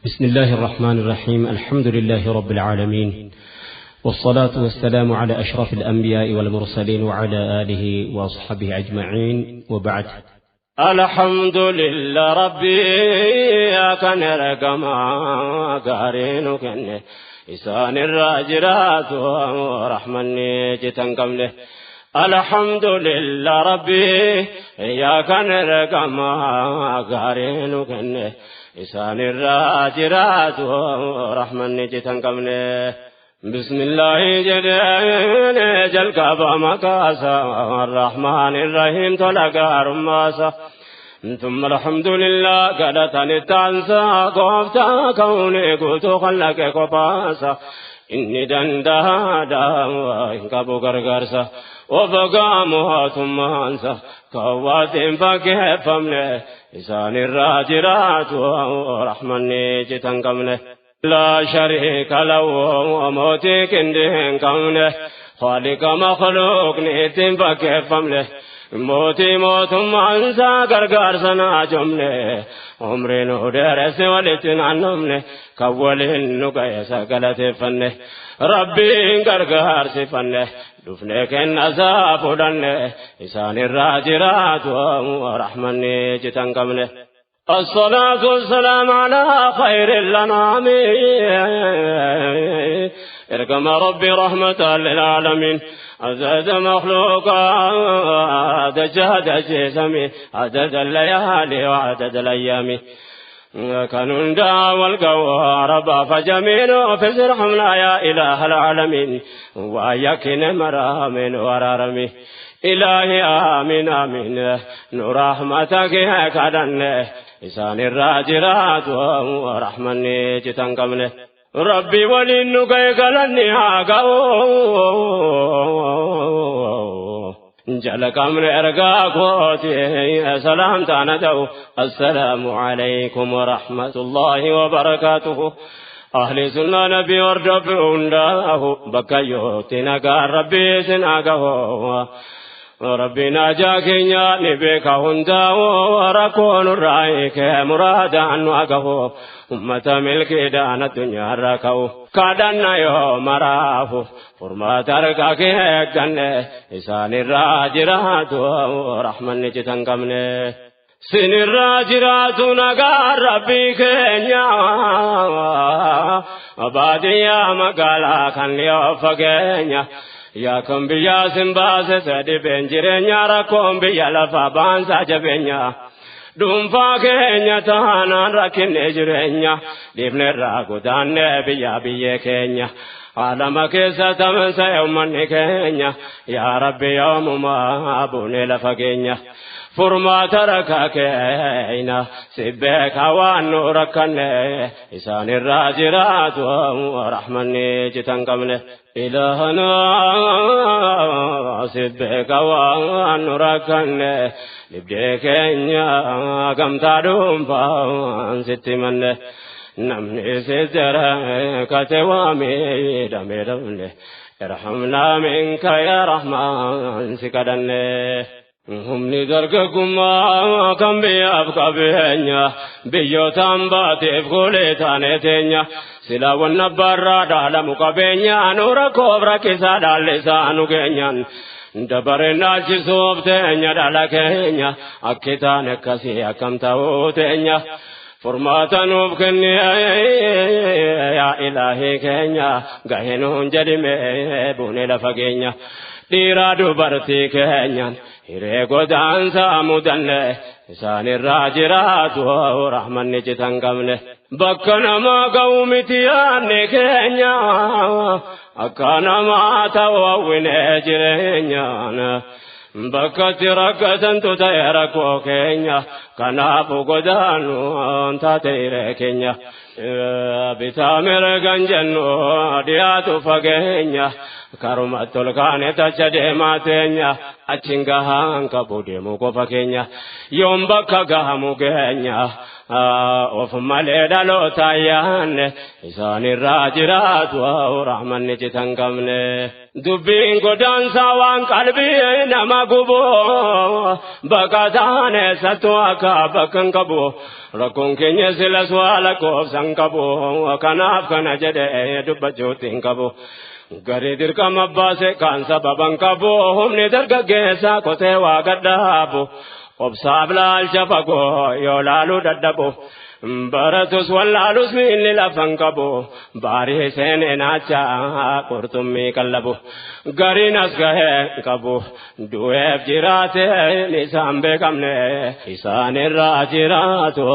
بسم الله الرحمن الرحيم. الحمد لله رب العالمين، والصلاة والسلام على أشرف الأنبياء والمرسلين وعلى آله وأصحابه أجمعين، وبعد. الحمد لله ربي كان رقما قارين كن إسان الراجرات ورحمني جتن قمله. الحمد لله ربي يا كان رقما قارين كن إسان الراجرات ورحمني جتن قمله. بسم الله جل جل كابا مكاسا الرحمن الرحيم تلقى رماسا. ثم الحمد لله قالتني تنسى قفتا كوني قلت خلق قباسا. إني دندا دا إن كابو غرغرسا وفقامها ثم أنسى كواتين فكيف فمني إسان الراجرات ورحمني جتن قمني. لا شريك له وموتي كندين كونه خالق مخلوق نيتين فكيف فمني موتي موت مانسا غرغر سنا جمله عمري نو درس ولتن عنمني كولين نقيس غلط فنه ربي غرغر سفنه دفنه كن فدنه إسان الراجرات ورحمني جتن قمنه. الصلاة والسلام على خير الأنعام ارقم ربي رحمة للعالمين. عدد مخلوقات جهد جسمي عدد الليالي وعدد الأيام كانوا دا والقوارب فجميل في سرحمنا يا إله العالمين ويكن مرامن ورارمي إلهي آمين آمين نرحمتك كدن إسان الراجرات ورحمني جتن قمنه. ربي ولنك قلني هاقو جل قمر أرقاكوتي سلام تاندو. السلام عليكم ورحمة الله وبركاته. أهل سنة نبي وردف عنده بكيوتنا قال ربي سنعقه ربنا جاكينا نبيك هندا وركون الرأيك مرادا عنه أمة ملك دان الدنيا ركو كادنا يوم رافو فرما تركك جنة إسان الراجرات ورحمة نجتن قمنه. سن الراجرات نقار ربي كينيا أباديا مقالا كان ليوفقينيا يا كم بيا سنباس سدي بنجرين راكم بيا لفا بانسا جبنيا دون كينيا تانا راكن نجرين دبن راكو دان بيا بيا كينيا عالم كيسا تمسا يوم كينيا يا ربي يوم ما أبوني لفا كينيا فرما تركا كينا سبك وان ركن إسان الراجرات ورحمني جتن قمنه. إلهنا سبك وان ركن لبديك إنيا كم تدوم فان ستمنه نمني سدرك توامي دمي دمنه ارحمنا منك يا رحمن سكدنه. هم ندرككما كم بيابك بينيا بيوتان باتف قولتان تينيا سلا والنبرا دالم قبينيا نور كوبرا كسا دالسانو كينيا دبرنا جسوب تينيا دالكينيا أكتان كسي أكم تاوتينيا فرماتا نوبكني يا إلهي كينيا غهنون جدمي بوني لفقينيا dhiiraa dubartii keenyaan hiree godaansaa mudanne isaan irraa jiraatu rahmanni citan qabne. Bakka namaa ga'u miti yaadne keenya akka namaa ta'u hawwine jireenyaan bakkatti rakkatantu ta'e rakkoo keenya kanaafu godaanuun taate hiree keenya. Bitaa mirgan jennu dhiyaatu fageenya karuma tolkaane tacha deemaa teenya achiin gahaan qabu deemu qofa keenya yoom bakka gahamu keenya of malee dhaloota yaanne isaan irraa jiraatu rahmanni citan qabne. Dubbiin godaansaa waan qalbii nama gubu bakka taane sattuu akka bakka bakkan qabu rakkoon keenya silas waa lakkoofsan qabu kanaaf kana jedhee dubbachuutti hin qabu. Gari dirqama baase kan sababan qabu humni dargaggeessa qotee waa gadhaabu obsaaf laalcha fagoo yoo laaluu dadhabu. Baratus wallaalus miilli lafan qabu baarii seenee naacha qurxummii qallabu gariin as gahee qabu du'eef jiraate isaan beekamne isaan irraa jiraatu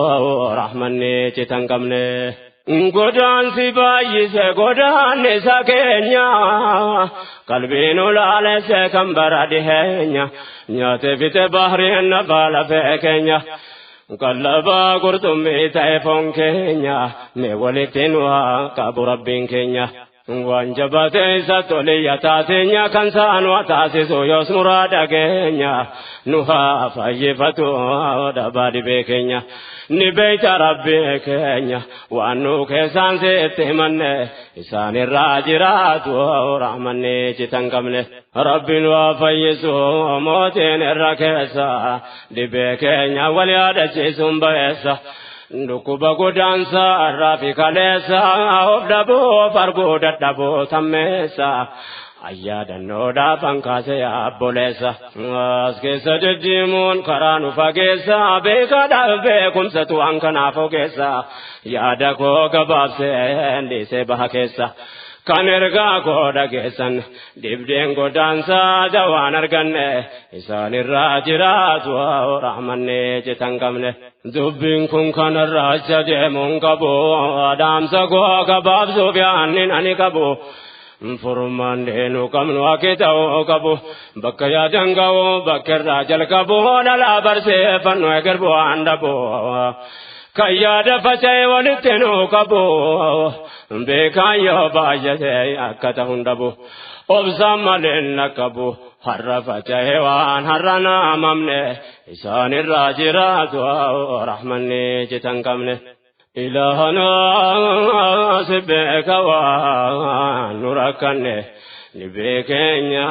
rahmanni citan qabne. Godaansi baay'ise godaannisa keenya qalbiin ulaalesse kan bara dhiheenya nyaate fite bahriin nafa lafee keenya. Qallabaa qurxummii ta'e foon keenya mee walitti nu haa qabu rabbiin keenya. Waan jabaate isa toliyya taateenya kan saan waa taasisu yoos muraada keenya nu haa fayyifatu dhabaa dhibee keenya. Ni beeyta rabbii keenya waan nu keessaan sitti himanne isaan irraa jiraatu rahmanni citan qabne. Rabbiin waa fayyisu mootiin irra keessa dhibee keenya wal yaadachiisuun ba'eessa. Dhukkuba godaansa irraa fi kaleessa of dhabuu arguu dadhabuu tammeessa. Ayyaadannoo kaasee abboleessa. As keessa deddeemuun karaa nu fageessa beekaadhaaf beekumsatu waan kanaaf ogeessa. Yaada koo gabaabsee dhiisee baha keessa. Kan ergaa koo dhageessan dhibdeen godaansaa dawaan arganne isaan irraa jiraatu rahmanni citan qabne. Dubbiin kun kanarraa acha deemuun qabu dhaamsa koo gabaabsuuf yaanni ani qabu. Furmaan deenu qabnu akka ta'uu qabu bakka yaadan ga'u bakka irraa jalqabu dhalaa barseeffannu eger bu'aan dhabu. Kan yaada faca'e walitti nu qabu beekaan yoo baay'ate akka ta'u dhabu obsaan malee na qabu har'a faca'e waan har'a naamamne isaan irraa jiraatu rahmanni citan qabne. Ilaahana si beeka waan nu rakkanne ni beekeenya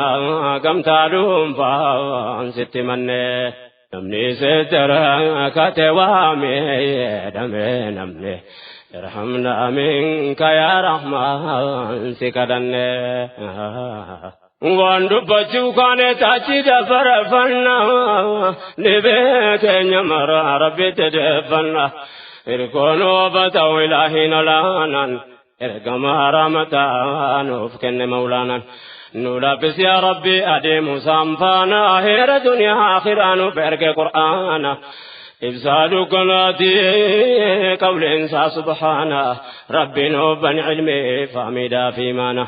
gamtaa dhuunfaan sitti manne. Namni seetara kate waamee dame namni irhamna minka yaa rahmaan si kadhanne. Waan dubbachuu kaane taachi dafarfanna ni beekeenya mara rabbitti deeffanna. Irkoon obata'u ilaahiin olaanaan ergama rahmataa nuuf kenne mawlaanaan. نلبس يا ربي أديم سامفانا هير دنيا آخرة نفرق قرآنا إبسال قناتي قول إنسا سبحانه ربي نوبا علمي فامدا في مانا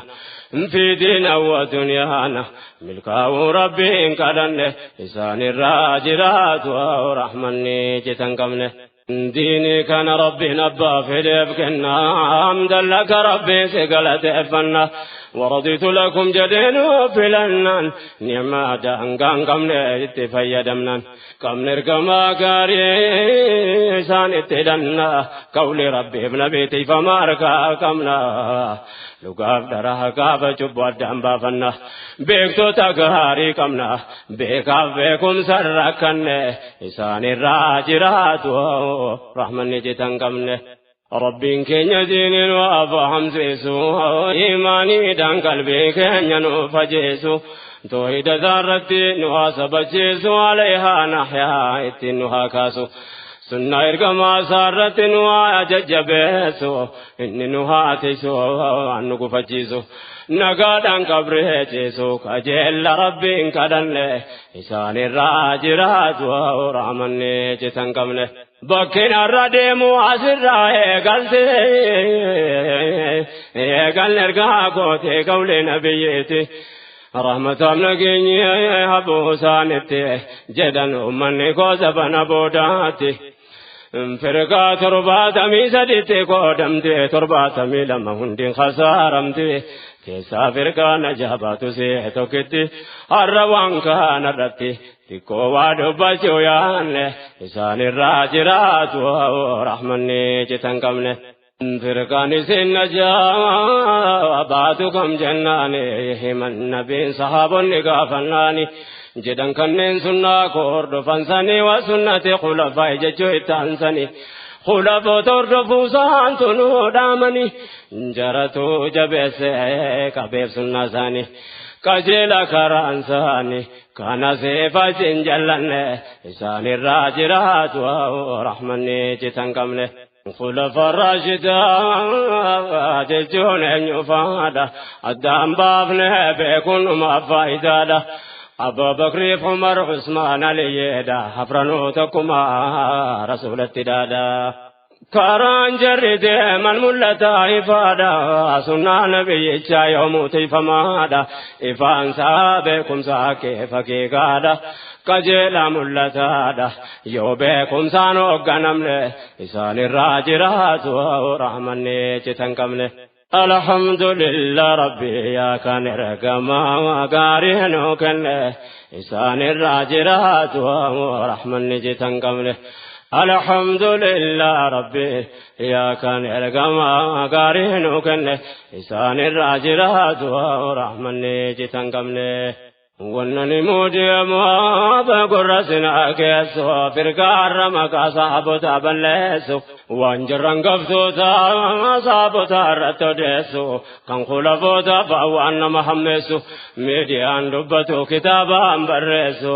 في دين ودنيانا ملكاه ربي إن كدن إسان الراجرات ورحمني جتن قمنه ديني كان ربي نبا في لبكنا حمدا لك ربي سقلت أفنا ورضيت لكم جدين وفلنا نعم دهنقان قمنا اتفيدمنا قم نرقما قاريسان اتدنا قولي ربي ابن بيتي فماركا قمنا لقاف درها قاف جب ودام بافنا بيكتو تقاري قمنا بيكاف بيكم سركن إسان الراجرات رحمن جتن قمنا ربين كن دين وافهم سيسو إيماني دان قلبي كن نفجيسو توحيد ذرتي نواسب جيسو عليها نحيا اتنها كاسو سنة إرقما سارت نوا ججبيسو إني نهاتيسو أنكو فجيسو نقادان قبره جيسو كجل ربين كدن إسان الراجرات ورحمن جتن قمنه Bakkin har'a deemu asirraa eegalte eegalle ergaa gootee qawlee nabiyyeeti. Rahmataaf nageenyi habuu isaanitti jedhan uummanni koo sabana boodaatti. Firqaa 73 qoodamte 72 hundi khasaaramte keessaa firqaa najaabaatu see tokkitti har'a waan kanarratti xiqqoo waa dubbachuu yaanne isaan irraa jiraatu rahmanni citan qabne. Firqaan isin najaabaatu kam jennaani himan nabiin sahaabonni gaafannaani. Jedhan kanneen sunnaa koo hordofan sanii waa sunnati khulafaa jechuu itti aansanii. Khulafoota hordofuu isaan tunuu dhaamanii jaratu jabeesse qabeef sunnaa isaanii. Qajeela karaan isaanii kana seefa hin jallanne isaanirraa jiraatu rahmanni citan qabne. Khulafa raashidaa jechuun eenyu faadha addaan baafne beekuun dhumaaf faayidaadha. Abaa Bakriif Umar Usmaan Aliyyeedha afranuu tokkuma rasuulatti dhaadha. Karaan jarri deeman mul'ataa ifaadha sunnaa nabiyyichaa yoomuu tiifamaadha ifaansaa beekumsaa kee fakiikaadha qajeelaa mul'ataadha yoo beekumsaan hoogganamne isaanirraa jiraatu rahmanni citan qabne. Alhamdulillah Rabbi yaa kan ergamaa gaarii nuu kenne isaanirraa jiraatu rahmanni citan qabne. Alhamdulillah Rabbi yaa kan ergamaa gaarii nuu kenne isaanirraa jiraatu rahmanni citan qabne. Wannan mudeemu gurra sinaa keessu firgaarra maqaa saabota balleessu waan jirran gabtoota saabota irratti odeessu kan khulafoota waan nama hammeessu miidiyaan dubbatu kitaabaan barreessu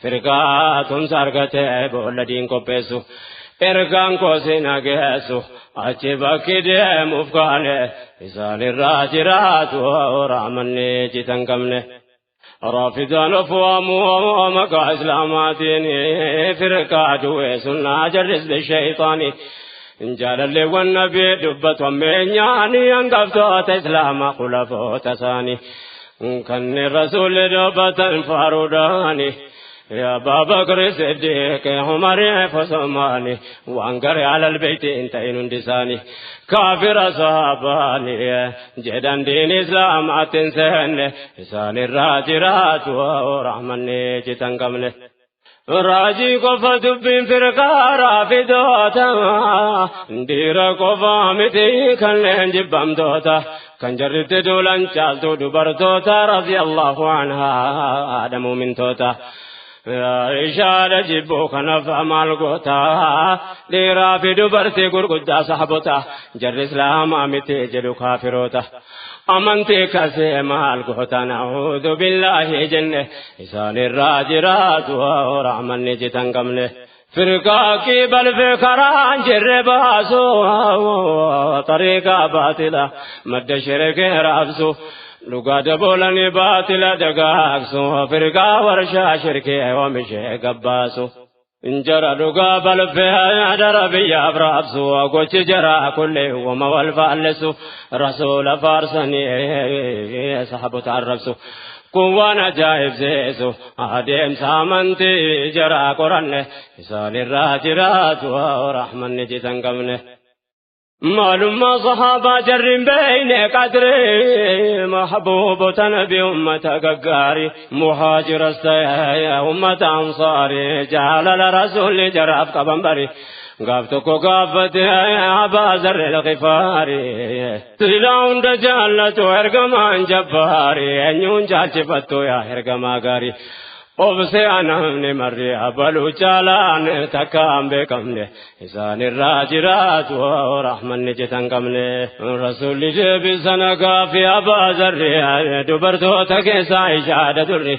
firgaa tumsa argatee boolla diin qopheessu. Ergaan koo sina geessu achi bakki deemuuf kaane isaanirraa jiraatu rahmanni citan qabne. رافضان أفوام مكا إسلاماتين فرقا دوي سنة جرس بالشيطان جال اللي والنبي دبت ومن يعني أنقفتوت إسلام خلفوت ثاني كان الرسول دبت فاروداني يا أبا بكر صديق عمر فسماني وانقر على البيت انتين دساني كافر صحاباني جدن دين اسلام اتنسن لسان الراجرات ورحمن جتن قمله راجي قف دبين فرقا رافدوتا دير قف متي كلن جبم دوتا كان جرت دولان چالتو دبرتوتا رضي الله عنها آدم من توتا Ishaadha jibbuu kanaaf maal goota dhiiraa fi dubartii gurguddaa sahabota jarri islaamaa miti jedhu kaafiroota amantii kasee maal goota na'uudhu billaahi jenne isaanirraa jiraatu rahmanni citan qabne. Firqaa balfee karaan jirre baasu tariiqaa baatila madda shirkee raabsu. Dhugaa daboolanii baatila dagaagsu firqaa warshaa shirkee oomishee gabbaasu. Jara dhugaa balfee dara biyyaaf raabsu gochi jaraa kullee wama wal faallesu rasuula faarsanii sahabota arrabsu. Kun waan ajaa'ibsiisu adeemsa amantii jaraa qoranne isaanirraa jiraatu rahmanni citan qabne. معلوم صحابة جرين بين قدري محبوب تنبي أمة ققاري مهاجر السيا أمة أنصاري جعل الرسول جراب قبنبري قابتك قافت أبا ذر الغفاري تلاون دجالة إرقمان جباري أنيون جالشفتو يا إرقما قاري Obse anamni marri abalu caalaan takkaan beekamne isaanirraa jiraatu rahmanni citan qabne. Rasuulli deebisana gaafii abbaa zarri dubartoota keessaa ishaadha turre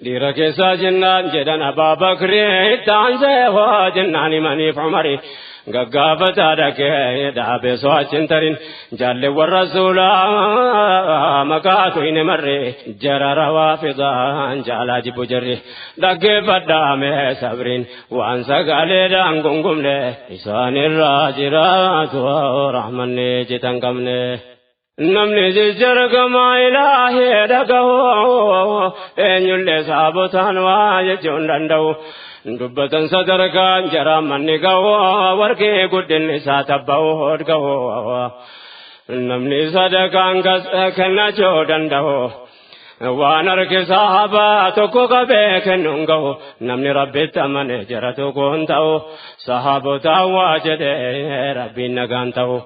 dhiira keessaa jennaan jedhan abbaa bakri itti hoo jennaan himaniif umari. Gaggaafataa dhaqee dhaabee so'achiin tarin jaalleewwan rasuulaa maqaatu hin marre jara rawaafidaan jaalaa jibbu jarri dhaggeeffadhaame sabriin waan sagaleedhaan gungumne isaanirraa jiraatu rahmanni citan qabne. Namni jijjargamaa ilaahee dhaga'u eenyullee saabotaan waa jechuun danda'u. Dubbatan sadarkaan jara manni ga'u warqee guddinni isaa tabba'u hodga'u. Namni sadaqaan kennachuu danda'u. Waan harki sahabaa tokko qabee kennuun ga'u namni rabbitti amane jara tokko hin ta'u sahabotaan waa jedhee rabbiin nagaan ta'u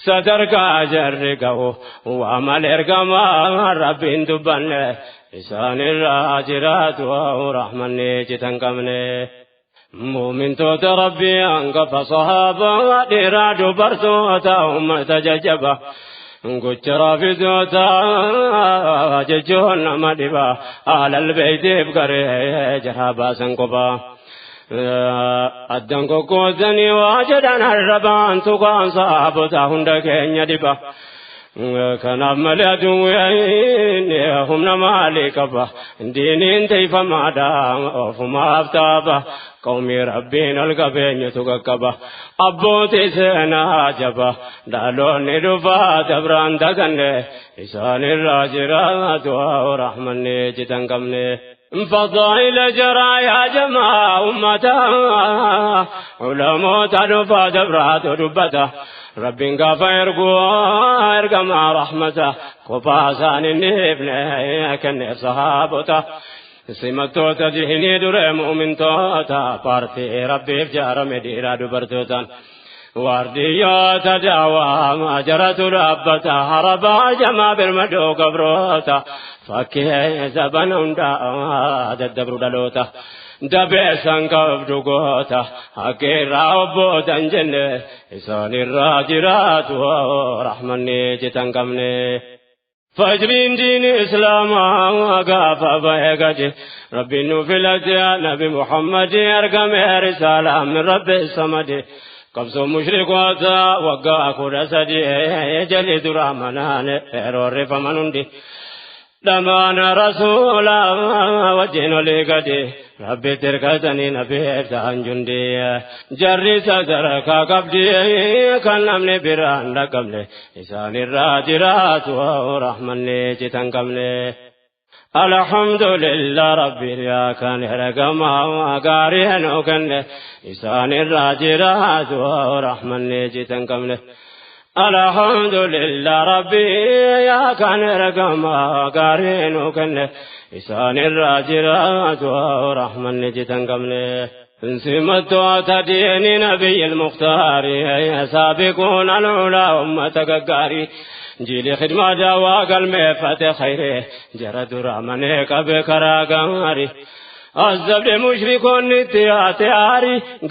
sadarkaa jarri ga'u waa malee ergamaa rabbiin dubbanne Isaanirraa jiraatu rahmanni citan qabne. Muumintoota Rabbii hangafa sahaabaa dhiiraa dubartoota uummata jajjaba. Gocha raafizoota jechuun nama dhiba alal beeytiif garee jaraa baasan kophaa. Addan kokkoosanii waa jedhan arrabaan tuqaan sahaabota hunda keenya dhiba. Kanaaf malee aduun humna maalii qaba? Diiniin teeffamaadha ofumaaf taaba. Qawmii Rabbiin ol qabeenyatu qaqqaba. Abbootii seenaa jaba. Dhaloonni dhufaa dabraan daganne. Isaanirraa jiraatu rahmanni citan qabne. فضائل جرى يا جماعة أمتا علماء دفا دبرات دبتا رب قاف يرقوا ارقما رحمته قفاسان النبن كن صحابته سمتوتا دهني در مؤمن توتا بارتي ربي فجار مديرا دبرتوتا وارديات دعوة جرت ربتا هربا جما بالمدو قبروتا فكي زبن دبر دلوتا دبسان قبض قوتا حقي ربو دنجن إسان الراجرات ورحمني جتن قمني فجرين دين إسلام قاف بيقجي ربي نفلت يا نبي محمد أرقم رسالة من رب الصمد قبض مشرقوتا وقا كرسدي جلي درامنان رور فمنندي دمان رسولا وجن لقدي ربي تركتني نبي تان جندي جري سدرك قبدي كان نمني بران لقمني إسان الراجرات ورحمني جتن قمني الحمد لله ربي يا كان رقما قارئ وكن إسان الراجرات ورحمني جتن قمني الحمد لله ربي يا كان رقما قارئ وكن إسان الراجرات ورحمني جتن قمني سمت تدين نبي المختار سابقون العلا أمتك قاري جيل خدمة دوا قلمي فتح خيره جرد رحمني قبكرا قاري عذب مشركون نتياتي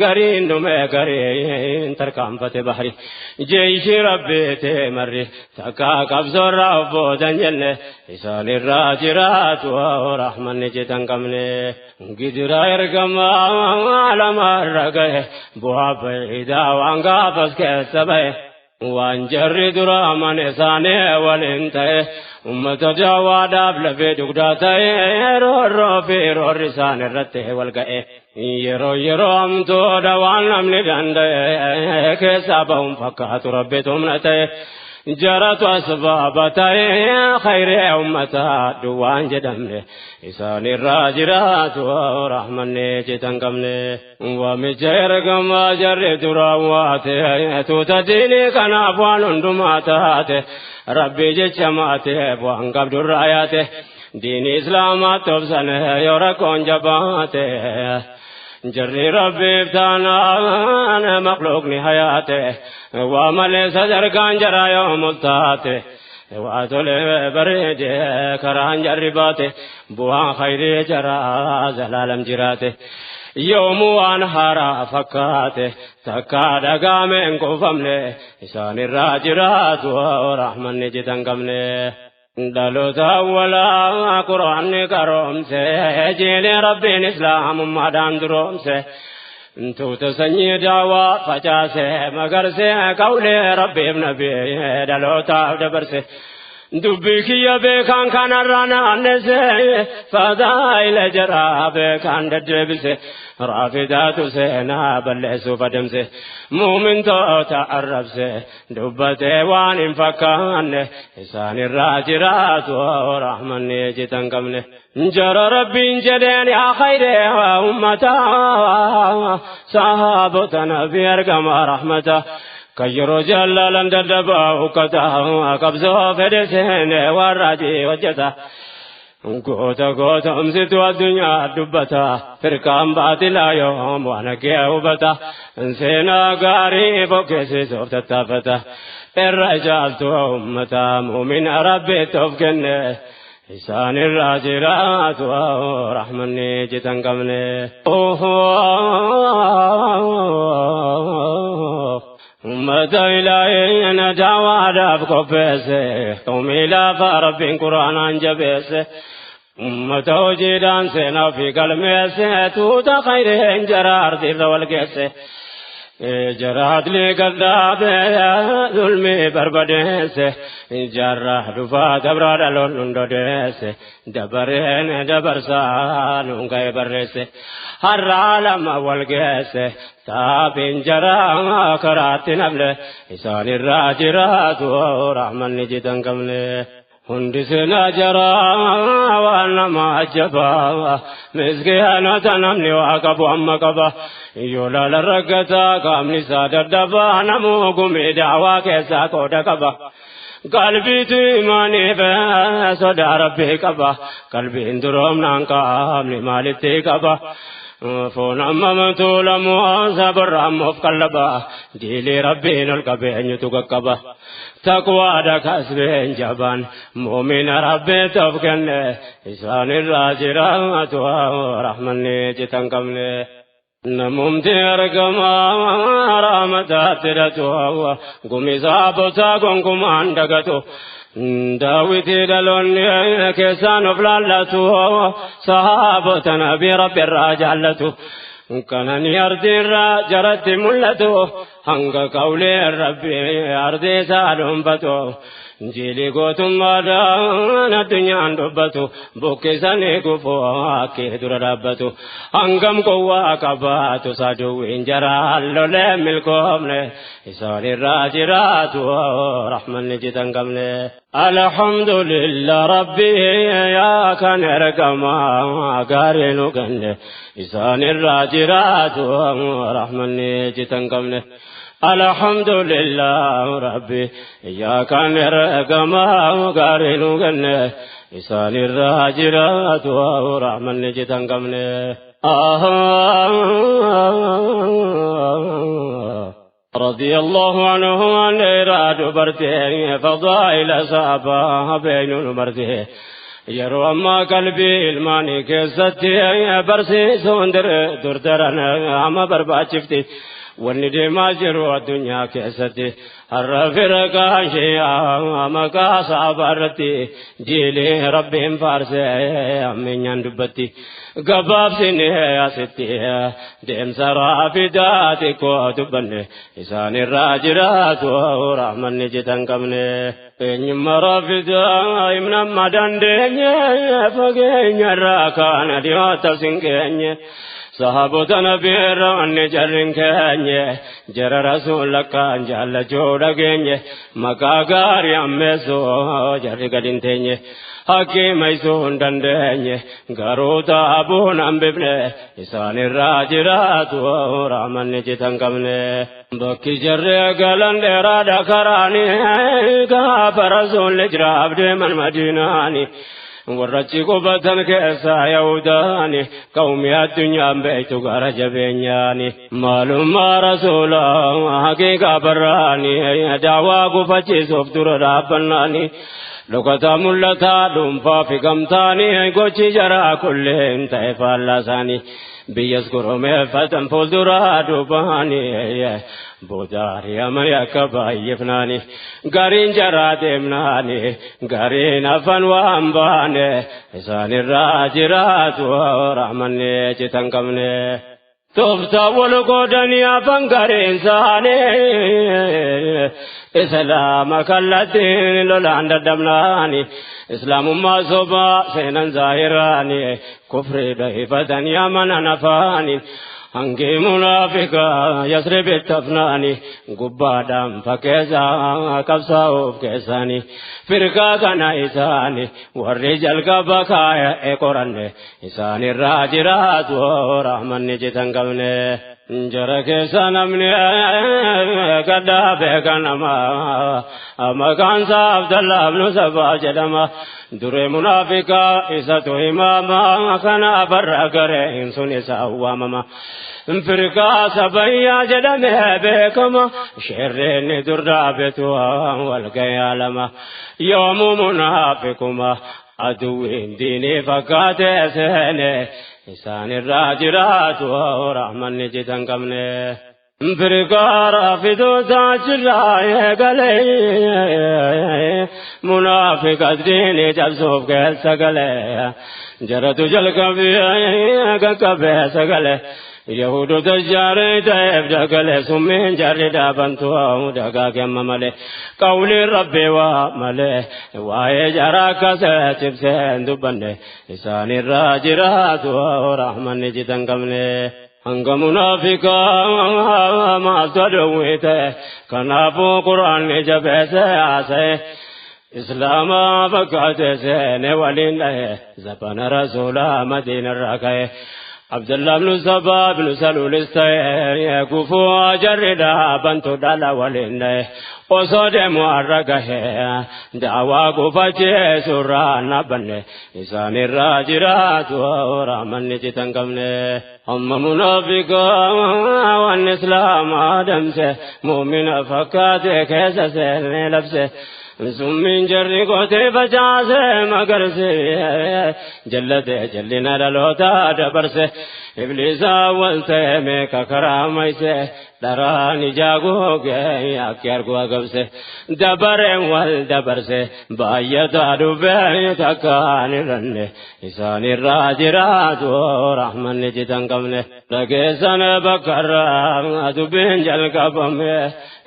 قرين نمي قرين تركام فتح بحري جيش ربي تمري تكا قبض رب دنجل إسان الراجرات ورحمن جتن قمني قدر يرقم على مرقه بواب إذا وانقافز كسبه وانجر درامن إساني والانتهي أمة جواد أبل في دقداتي رور في رور رسان الرته والقئ يرو يرو أمتو دوان نمني دندي كسابهم فكات ربي تمنتي جرت أسبابتي خير أمتا دوان جدمني إسان الراجرات ورحمني جتن قمني ومجير قم جر دراواتي توتديني كان أفوان دماتاتي ربي جتشماتي بوان قبض الراياتي دين إسلام تبسن يركون جباتي جري ربي بتانا مخلوق نهاياته ومل صدر كان جرى يوم التاته واتل بريد كران جرباته بوان خير جرى زلالم جراته يوم وانهارا فكاته تكاد قامن قفمني إسان الراجرات ورحمن جتن قمني دلوتا ولا قرآن كرمسه جيل ربي إسلام مدان درومسه توت سني دعوة فجاسه مغرسه قولي ربي نبي دلوتا دبرسه دبكي يا بكان كان رانا نسه فدايل جرا بكان ددبسه رافدات سينا بلسو فدمسه مؤمن توتا الربسه دبته وان فكان إسان الراجرات ورحمن جتن قمنه جرى ربي جدين يا خير أمتا صحابتنا في أرقم رحمته كيرو جلالا ددبا وكتا قبضه فدسين والراجي وجتا قوتا قوتا أمسيت الدنيا دبتا فرقان باطلا يوم وانا كيوبتا انسينا قريب وكسي سوف تتفتا الرجال أمتا مؤمن ربي تفقن Isaan irraa jiraatu rahmanni jitan qabne. Ummata ilaaheen daawaadhaaf qopheesse, qawmii lafa rabbiin quraanaan jabeesse. Ummata hojiidhaan seenaa fi galmeesse, tuuta khayreen jara ardiirra wal geesse. Jara adli gadhaabe zulmii barbadeesse, jarra dhufaa dabraa dhaloon hundodeesse, dabareen dabarsaa nuun ga'e barreesse. Har'aa lama wal geesse, taabiin jara karaatti nafle, isaan irraa jiraatu rahmanni jitan qabne. Hundi seenaa jaraa waan nama ajjabaa, miskiinota namni waa qabu amma qaba. Yoo laala raggataa qaamni isaa dadhabaa, namuu gumii daawaa keessaa qooda qaba. Qalbiitu imaaniif sodaa rabbii qaba. Qalbiin duroomnaan qaamni maalitti qaba? Foon amma tuulamu sabarra ammoo of qallaba. Diilii rabbiin ol qabeenyutu qaqqaba. Taqwaadha kasbeen jabaan muumina rabbiitti of kenne, isaan irraa jiraatu rahmanni citan qabne. Namumti argamaa rahmataatti hidhatu, gumi saabotaa gonkumaan dagatu. Daawwitii dhaloonni keessaan of laallatu, sahaabota nabii rabbi irraa jaallatu. Kanani ardiirraa jaratti mul'atu, hanga qawlee rabbi ardii isaa dhuunfatu. Jilii gootummaadhaan addunyaan dubbatu, buqqisanii gufuu akkee dura dhaabbatu. Hangam qowwaa qabaatu saduwwiin jaraan lolee milkoomne, isaan irraa jiraatu rahmanni jitan qabne. Alhamdulillah rabbi yaa kan ergamaa gaarii nu kenne, isaan irraa jiraatu rahmanni jitan qabne. Alhamdulillah rabbi yaa kan ergamaa gaarii nu kenne, isaan irraa jiraatu rahmanni jitan qabne. رضي الله عنه عن إراد برته فضائل صحابة بين مرته. Yeroo ammaa qalbii ilmaanii keessatti barsiisuun durdaran amma barbaachifti. Wanni deemaa jiru addunyaa keessatti har'a firqaan shi'aa maqaa saabaa irratti jiilee rabbiin faarsee ammeenyaan dubbatti. Gabaabsine asitti deemsa raafidaa xiqqoo dubbanne, isaan irraa jiraatu rahmanni jitan qabne. Eenyummaa raafidaa himnamma dandeenye, fageenya irraa kaana dhiyoota sin geenye. Sahaabota nabiirra wanni jarrin keenye, jara rasuula kaan jaallachuu dhageenye, maqaa gaarii ammeessuu jarri gad hin teenye. Hakkii maysuu hin dandeenye, garuu taabuun hambifne, isaan irraa jiraatu rahmanni jitan qabne. Bakki jarri galan dheeraadha karaani, gaafa rasuulli jiraaf deeman madiinaani. Warrachi qubatan keessaa yahudaani, qawmi addunyaan beektu gara jabeenyaani. Maalummaa rasuula haqiiqaa barraani, daawaa gufachiisuuf dura dhaabbannaani. Dhokataa mul'ataa dhuunfaa fi gamtaani, gochi jaraa kulleen ta'e faallaa isaanii. Biyyas goromeeffatan fuulduraa duubaani, booda ari'amanii akka baay'ifnaani. Gariin jaraa deemnaani, gariin hafan waan baane, isaan irraa jiraatu rahmanni citan qabne. Tooftaa wal qoodanii hafan gariin isaanii, islaama kallattiin lolaan dadhabnaani. Islaamummaa sobaa seenan zaahiraani, kufrii dhahifatanii amanan afaani. Hangi munaafiqaa yasribitti hafnaani, gubbaadhaan fakkeessaa qabsaa'uuf keessani. Firqaa kana isaani warri jalqaba kaa'e qoranne, isaan irraa jiraatu rahmanni jitan qabne. Jara keessa namni gaddaa beekan nama maqaan isaa Abdallah ibnu Sabaa jedhama. Duree munaafiqaa isatu himaama, kanaaf har'a gareen sun isa waamama. Firqaa sabayyaa jedhamee beekama. Sheerreen dur dhaabetu wal ga'ee alama. Yoomuu munaafiquma. Aduwwiin diinii fakkaatee seene isaan irraa jiraatu rahmanni citan qabne. Firqaara fidoota achirraa eegalee munaafiqas diinii cabsuuf keessa galee jaratu jalqabee qaqqabee sagalee. Yahudoota jaaree ta'eef dagalee summiin jarri dhaabantu dagaa kenna malee qawliin rabbii waa malee waa'ee jara akkasee cibsee hin dubbanne isaan irraa jiraatu rahmanni citan qabne. Hanga munaafiqaa maaltu dhowwite kanaafuu quraanni jabeessee haasa'e. Islaama fakkaate seene waliin dhahe zabana rasuulaa madiinarraa ka'e. Abdullah ibn Saba ibn Salul ta'e gufuu jarri dhaabantu dhala waliin dhahe osoo deemu har'a gahe daawaa gufachiisurraa nabanne isaan irraa jiraatu rahmanni citan qabne. Amma munaafiqaa waan islaamaa damse muumina fakkaate keessa seenne labse. Summiin jarri gootee facaase magarse jallate jallina dhaloota dabarse ibliisa wal ta'e meeqa karaa mayse dharaan ijaa googee akki argu agabse dabareen wal dabarse baay'ataa dhufee takkaan irranne isaan irraa jiraatu rahmanni citan qabne dhageessan bakkarraa dubbiin jalqabame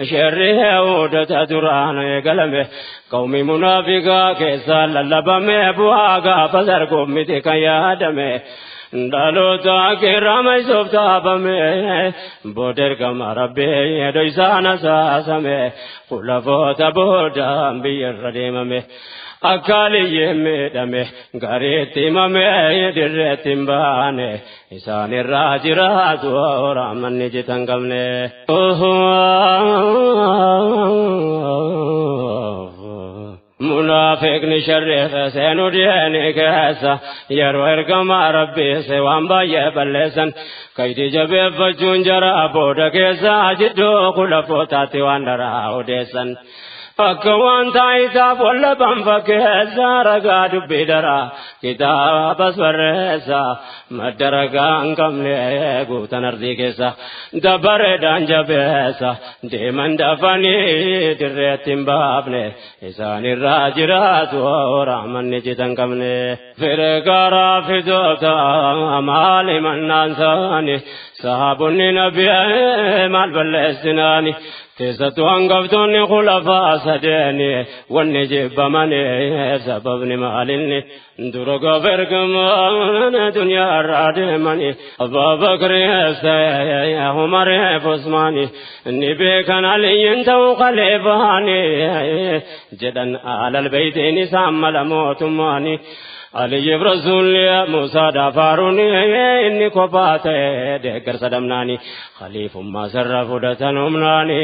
sherri yahuudota duraan eegalame qawmi munaafiqaa keessaa lallabame bu'aa gaafa sarguuf miti kan yaadame dhaloota kirama isuuf taabame booda ergama rabbii edoo isaan asaasame khulafoota boodaan biyyarra deemame. Akka aliyyeen miidhame gariitti himame dirreetti hin baane isaan irraa jiraatu rahmanni citan qabne. Munaafiqni sharriif seenuu diini keessa yeroo ergamaa rabbii se waan baay'ee balleessan kaydii jabeeffachuun jara booda keessa jidduu khulafootaatti waan daraa odeessan. Akka waan taayitaaf wallaban fakkeessa ragaa dubbii daraa kitaabas barreessa madda ragaa hin qabne guutan ardii keessa dabareedhaan jabeessa deeman dafanii dirreetti hin baafne isaan irraa jiraatu rahmanni citan qabne. Firqaaraa fidoota maali mannaan saani sahaabonni nabii maal balleessinaani. Keessattuu hangaftoonni khulafaa sadeeni wanni jibbamanii sababni maalinni dura gaafa ergamaan duniyaa irraa deemani Abbaa Bakri Umar Usmaani ni beekan Aliyyiin ta'uu khaliifaani jedhan alal beeytiin isaan mala mootummaani. Aliyyiif rasuulli Muusaa daafaruun inni kophaa ta'e deeggarsa dhabnaani khaliifummaa sarara fudhatan humnaani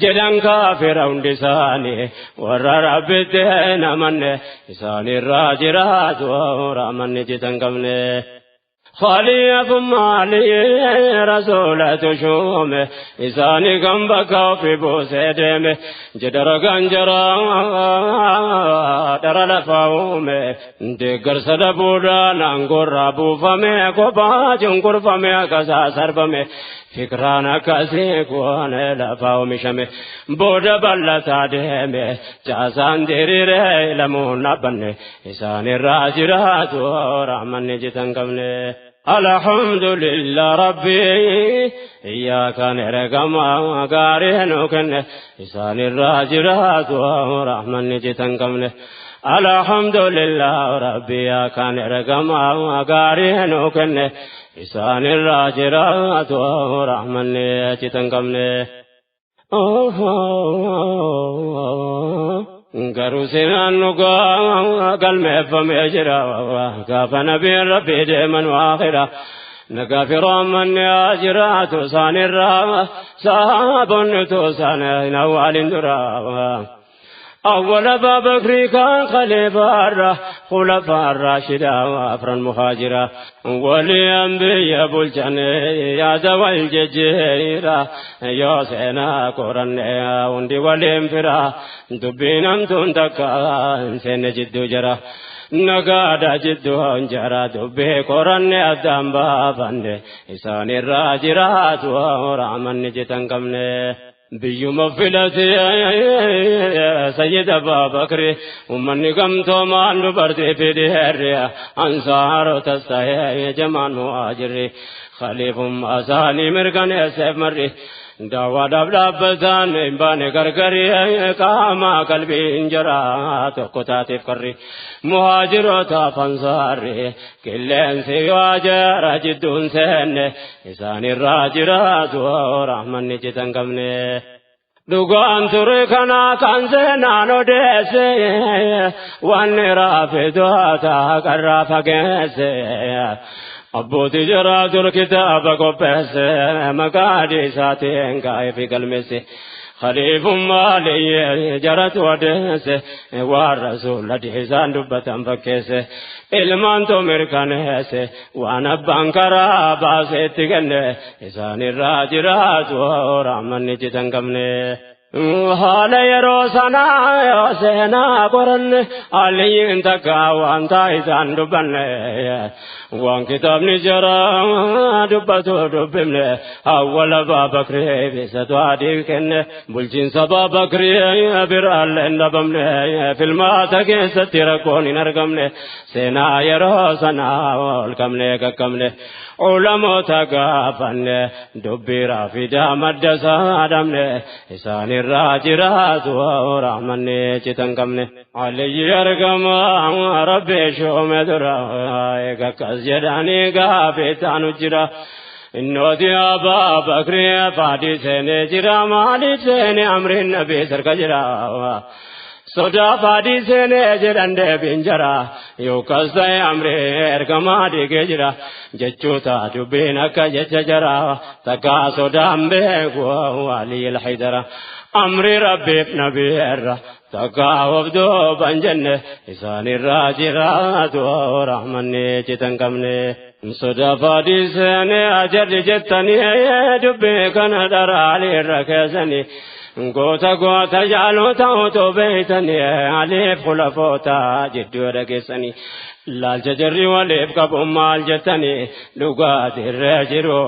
jedhan kaafira hundi isaanii warra rabbitti hin amanne isaan irraa jiraatu rahmanni citan qabne. Khaliifummaa Aliyyi rasuulatu shuume isaanii kan bakka ofii buusee deeme jedha ragaan jaraa dhara lafaa uume deeggarsa dhabuudhaan aangoorraa buufame kophaa cunqurfame akkasaa sarbame fikraan akkasii kun lafaa oomishame booda bal'ataa deeme caasaan diriiree lamuun dhaabbanne isaan irraa jiraatu rahmanni citan qabne. Alhamdulillah rabbi iyyaaka nergama gaarii nu kenne isaan irraa jiraatu rahmanni citan qabne. Alhamdulillah rabbi iyyaaka nergama gaarii nu kenne isaan irraa jiraatu rahmanni citan qabne. Garuu seenaan dhugaa galmeeffamee jira gaafa nabiin rabbii deeman waakhira nagaa fi rahmanni haa jiraatu isaanirraa sahaabonni isaan hin awwaalin dura. أول أبا بكر كان خليفة خلفاء الراشدة وأفرا مهاجرة ولأنبياء بلجنة يا ذوي الجزيرة يا سينا قرن وندي ولنفرة دبينم تنتكا سن جد جرا. Nagaadha jidduun jara dubbii qoranne addaan baafanne isaanirraa jiraatu raamanni jitan qabne. Biyyuma filatee Sayyid Abbaa Bakri uummanni gamtoomaan dubartii fi dhiirri ansaarotas ta'ee jamaan muhaajirri khaliifummaa isaanii mirkaneesseef marri daawwaadhaaf dhaabbataan hin baane gargari qaama qalbiin jara tokko taateef karri muhaajirootaaf ansaarri qilleensi waa jara jidduun seenne isaanirraa jiraatu rahmanni citan qabne. Dhugaan ture kana kan seenaan odeesse wanni raafitoota karraa fageesse. Abbootii jaraa dur kitaaba qopheesse maqaa isaatiin kaa'ee fi galmeesse. Khaliifummaa liyyee jaratu odeesse waan rasuula isaan dubbatan fakkeesse. Ilmaantu mirkaneesse waan abbaan karaa baaseetti kenne isaanirraa jiraatu rahmanni citan qabne. Haala yeroo sanaa yoo seenaa qoranne aliyyiin takka waan isaan dubbanne waan kitaabni jara dubbatu dubbifne awwala Baabakrii bisatu adii kenne bulchiinsa Baabakrii biraallee hin dhabamne filmaata keessatti rakkoon hin argamne seenaa yeroo sanaa ol qabne qaqqabne ulamoota gaafanne dubbii raafidaa madda isaa dhabne isaanirraa jiraatu rahmanni citan qabne. Aliyyi argama rabbi shoome dura akkas jedhanii gaafii taanu jira. Innooti Abbaa Bakrii faadii seenee jira maaliif seenee amriin nabii sarka jira. Sodaa faadii seenee jedhan deebiin jara yookaas ta'e amrii ergamaa dhiigee jira jechoota dubbiin akka jecha jara takkaa sodaan beeku walii haydara amrii rabbiif nabii irra takkaa of duuban jenne isaanirraa jiraatu rahmanni citan qabne. Sodaa faadii seenee ajarri jettanii dubbii kana dharaalii irra keessanii. Goota goota jaalota otoo beeytanii aliif khulafoota jidduu dhageessanii laalcha jarri waliif qabu maal jettanii dhugaatirra jiru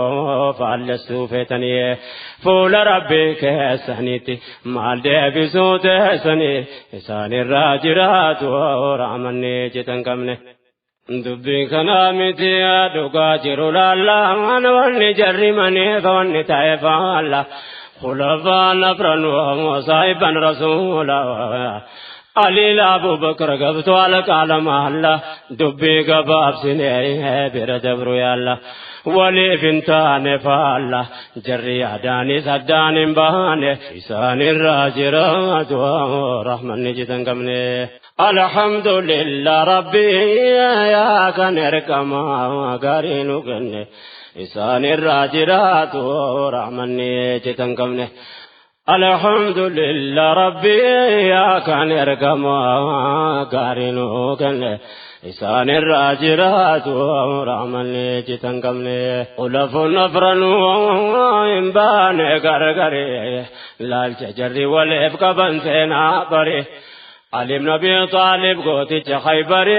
faallessuu feetanii fuula rabbii keessaniitti maal deebisuu teessanii isaanirraa jiraatu rahmanni citan qabne. Dubbii kanaa miti dhugaa jiru laallaan wanni jarri maneef wanni ta'e faalla. خلفاء نفرا وصاحبا رسولا علي أبو بكر قبت على قال الله دبي قباب سنين بردبر يا الله ولي بنتان فالله جري أداني سدان باني إسان الراجرات ورحمن نجدن قمني الحمد لله ربي يا كنركما قارين قني إسان الراجرات ورحمني جتن قمني الحمد لله ربي يا كان يرقما قارنو كن إسان الراجرات ورحمني جتن قمني قلف نفرن وإنبان قرقري لالجري والإفق بنسينا بري علي بن أبي طالب قوتي خيبري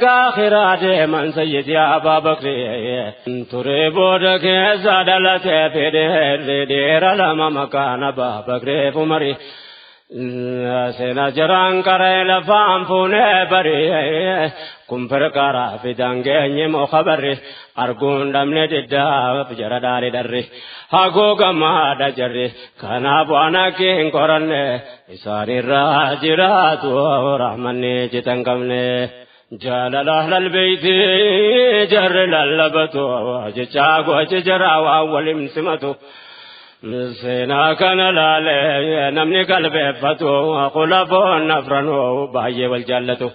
آخرات من سيدي أبا بكر تريبودك زادلت في دير لما مكان أبا بكر فمري سينا جران كري لفام فوني بري كم فرقارا في دنگي مخبري أرجون دمني جدا فجر داري دري هاغو ما دجري كنا بوانا كين قرن إساري راجرات ورحمني جتن قمني جلال أهل البيت جر للبتو جاغو جرا وأول مسمتو seenaa kana laalee namni qalbeeffatu khulafoon afranuu baay'ee wal jaallatu.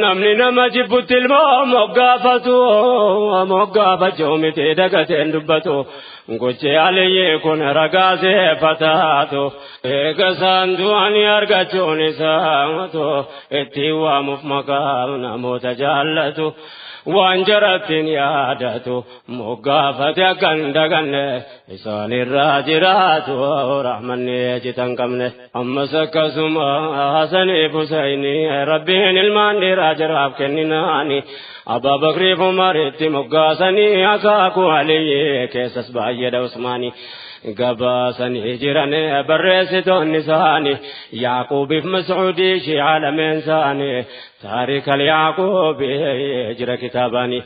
Namni nama jibbutti ilmoo moggaafatu moggaafachuu miti dagateen dubbatu Gochi Aliyyi kun ragaasee fataatu eega isaan du'anii argachuun isaatu ittiin waamuuf maqaa namoota jaallatu waan jarattiin yaadatu moggaafate akka hin daganne isaanirraa jiraatu rahmanni citan qabne. Ammas akkasuma Hasaniif Husayni Rabbiin ilmaan dhiiraa jaraaf kenninaani Abaa Bakriif Umaritti moggaasanii akaakuu Aliyyi keessas baay'eedha Usmaanii. Gabaasanii jiran barreessitoonni isaanii Yaaquubiif Mas'uudii shi'aa lameen isaanii taarika Yaaquubii jira kitaabanii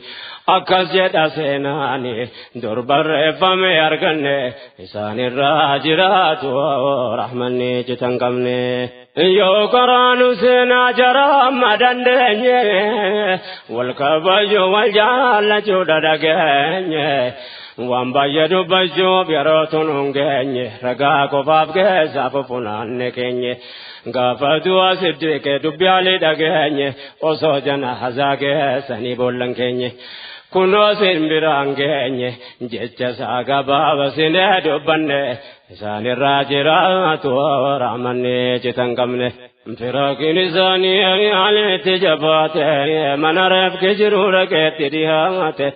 akkas jedha seenaanii dur barreeffame arganne isaanirraa jiraatu rahmanni citan qabne. Yoo karaanu seenaa jara amma dandeenye wal kabaju wal jaallachuu dhageenye. Waan baay'ee dubbachuuf yeroo tun hin geenye ragaa qofaaf keessaa fufunaanne keenye gaafa du'a Siddiqee dubbi Alii dhageenye osoo jana hazaa keessanii boollan keenye kunoo sin biraan geenye jecha isaa gabaaba sinee dubbanne isaanirraa jiraatu rahmanni citan qabne. Firaakin isaanii Aliitti jabaate mana reefki jiru dhaqeetti dhiyaate.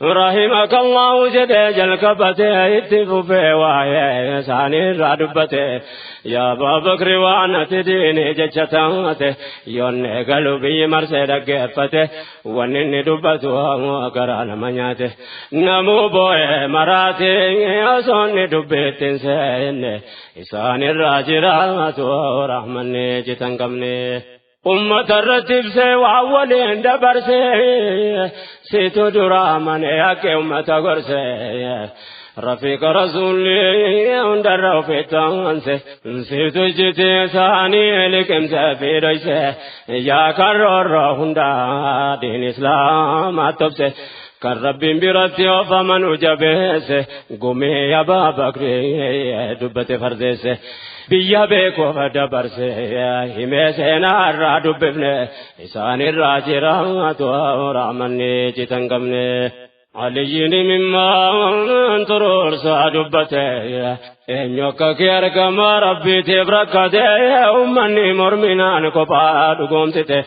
رحمك الله جدي جلكبته اتفوفي وايه ساني رادبته يا أبا بكر وانا تديني جتشتاته يوني قلبي مرسي دقفته ونني دبته وقران منياته نمو بوي مراتي أصني دبتين سين إساني الراجرات ورحمني جتنقمني أمة الرتب سي وأولين دبر سي سيتو دراما ياك أمة قرسي رفيق رسولي اندر في تانسي سيتو جتي ساني لكم سفيريسي يا كرر هندا دين إسلام أتبسي كرب برتي فمن أجبسي قمي يا بابا دبت فردسي biyya beekuuf dabarse himee seenaa irraa dubbifne isaan irraa jiraatu rahmanni citan qabne. Aliyyiin mimmaan turuursaa dubbate eenyu akka kee argama rabbiitiif rakkate ummanni morminaan kophaa dhugoomsite.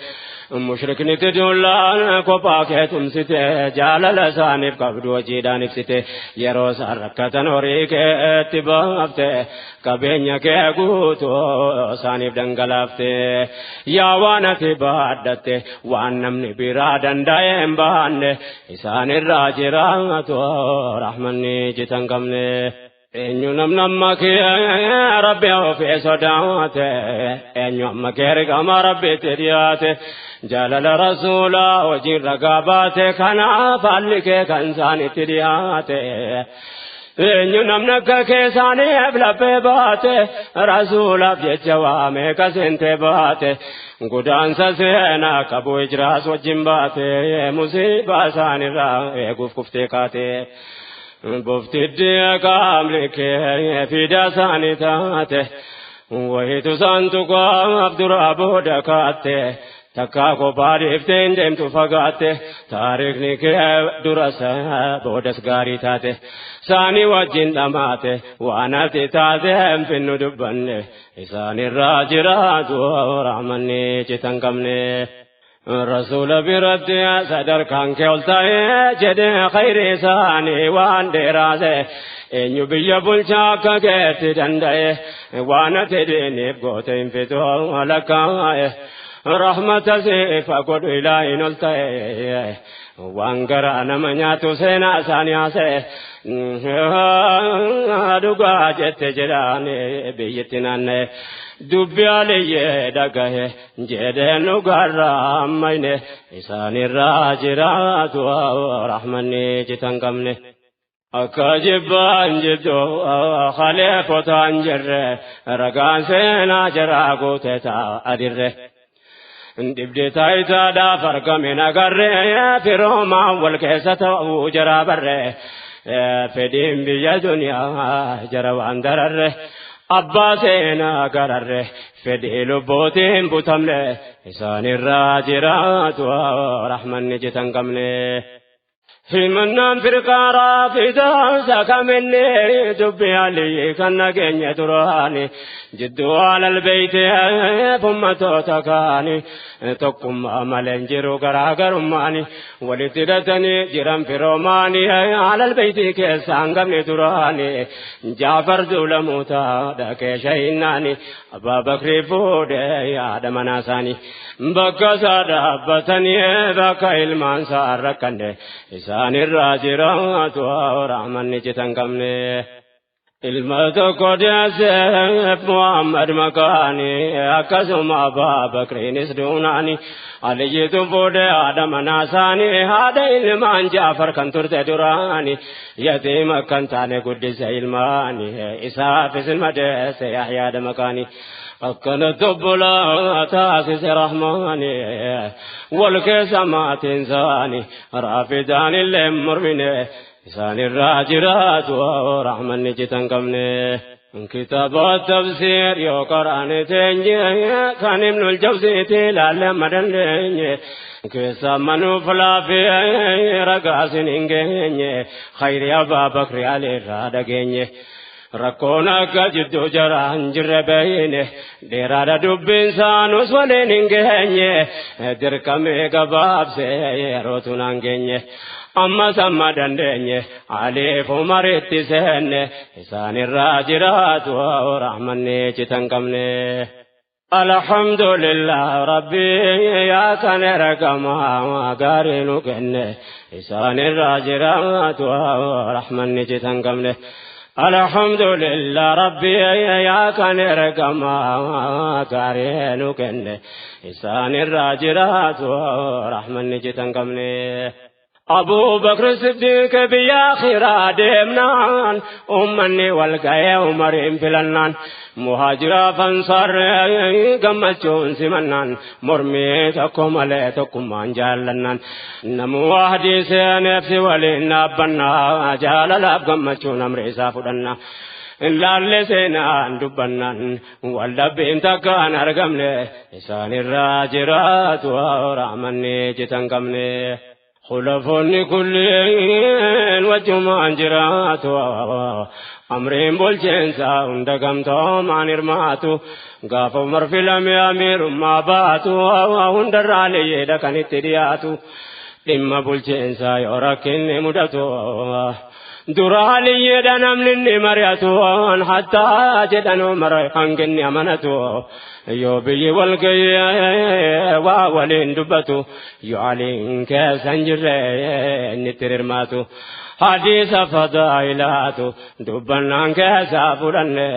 Mushrikni tidullaan kophaa kee tumsite jaalala isaaniif qabdu hojiidhaan ibsite yeroo isaan rakkatan horii keetti baafte qabeenya kee guutuu isaaniif dhangalaafte yaa waan ati baadhatte waan namni biraa danda'e hin baanne isaanirraa jiraatu rahmanni citan qabne. Eenyu namni amma kee rabbi ofii sodaate eenyu amma kee ergama rabbiitti dhiyaate jaalala rasuulaa hojiin ragaa baate kanaaf haalli kee kan isaanitti dhiyaate. Eenyu namni akka kee isaaniif laphee baate rasuulaaf jecha waamee kaseentee baate godaansa seenaa qabu hijiraas wajjin baate musiibaa isaanirraa eeguuf kuftee kaate. Boftiddi qaamni kee fida isaanii taate wayitu isaan tuqaaf duraa booda kaatte takkaa kophaa dhiiftee hin deemtu fagaatte taariikni kee duras boodas gaarii taate isaanii wajjin dhamaate waan ati taate hin finnu dubbanne isaanirraa jiraatu rahmanni citan qabne. رسول برد صدر كان كولتا جد خير ساني وان درازه eenyu biyya bulchaa akka keetti danda'e waan ati diiniif goote hin fitu lakkaa'e rahmata siif godhu ilaahin ol ta'e waan garaa nama nyaatu seenaa isaanii haasa'e dhugaa jette jedhaan biyyatti naanna'e. Dubbi Aliyyee dhagahe jedheen dhugaarraa ammayne isaanirraa jiraatu rahmanni citan qabne. Akka jibbaan jibdu khaleefotaan jirre ragaan seenaa jaraa guute ta'a dirre. Dibde taayitaadhaaf argame nagarre firoomaan wal keessa ta'uu jaraa barre fedhiin biyya duniyaa jara waan dararre. Abbaa seenaa gararre fedhii lubbuutiin butamne isaanirraa jiraatu rahmanni citan qabne. Himannaan firqaa raafidaa sakamenne dubbi alii kan nageenya duraani jidduu alal beeyte ummatoota kaani tokkummaa malee hin jiru garaagarummaani walitti hidhatanii jiran firoomaani alal beeytii keessa hangamni duraani Jaafar duulamuuta dhaqee shahinnaani Abbaa Bakrii fuudhee yaada manaa isaanii bakka isaa dhaabbatanii bakka ilmaan isaa rakkanne isaan irraa jiraatu rahmanni citan qabne. Ilma tokko deesseef Muhammad maqaani akkasuma Abbaa Bakriinis duunaani Aliyyiitu fuudhee haadha manaa isaanii haadha ilmaan Jaafar kan turte duraani yatiima kan taane guddise ilmaani isaafis ilma deesse Yahyaadha maqaani. Akkanatti obbolaa taasise Rahmaani wal keessa maatiin isaanii raafidaan illee mormine isaan irraa jiraatu rahmanni citan qabne. Kitaaba tafsiir yoo qaraane teenye kan Ibnul Jawziitti ilaalle amma dandeenye keessa manuuf laafee ragaasin hin geenye khayri Abbaa Bakri Ali irraa dhageenye. Rakkoon akka jidduu jara hin jirre beeyne dheeraadha dubbiin saanus waliin hin geenye dirqamee gabaabsee yerootu naan geenye. Ammas amma dandeenye Aliif Umaritti seenne isaan irraa jiraatu rahmanni citan qabne. Alhamdulillah Rabbi yaa kan ergamaa gaarii nu kenne isaan irraa jiraatu rahmanni citan qabne. Alhamdulillah Rabbi yaa kan ergamaa gaarii nu kenne isaan irraa jiraatu rahmanni citan qabne. Abu Bakr Siddiq biyya akhiraa deemnaan ummanni wal ga'ee Umariin filannaan muhaajiraaf ansaarree gammachuun simannaan mormii tokko malee tokkummaan jaallannaan namuu ahdii seeneefsi waliin dhaabbannaa jaalalaaf gammachuun amri isaa fudhannaa. Laalle seenaan dubbannaan waldhabbiin takkaan argamne isaan irraa jiraatu rahmanni citan qabne. Khulafoonni kunneen wajjumaan jiraatu amriin bulchiinsaa hunda gamtoomaan hirmaatu gaafa Umar filame amiirummaa baatu hundarraa liyyeedha kan itti dhiyaatu dhimma bulchiinsaa yoo rakkinni mudatu duraa liyyeedha namni inni mari'atu hattaa jedhan Umar hanginni amanatu yoo biyyi wal ga'ee waa waliin dubbatu yoo aliin keessa hin jirre inni itti hirmaatu. Hadiisa fadaa'ilaatu dubbannaan keessaa fudhanne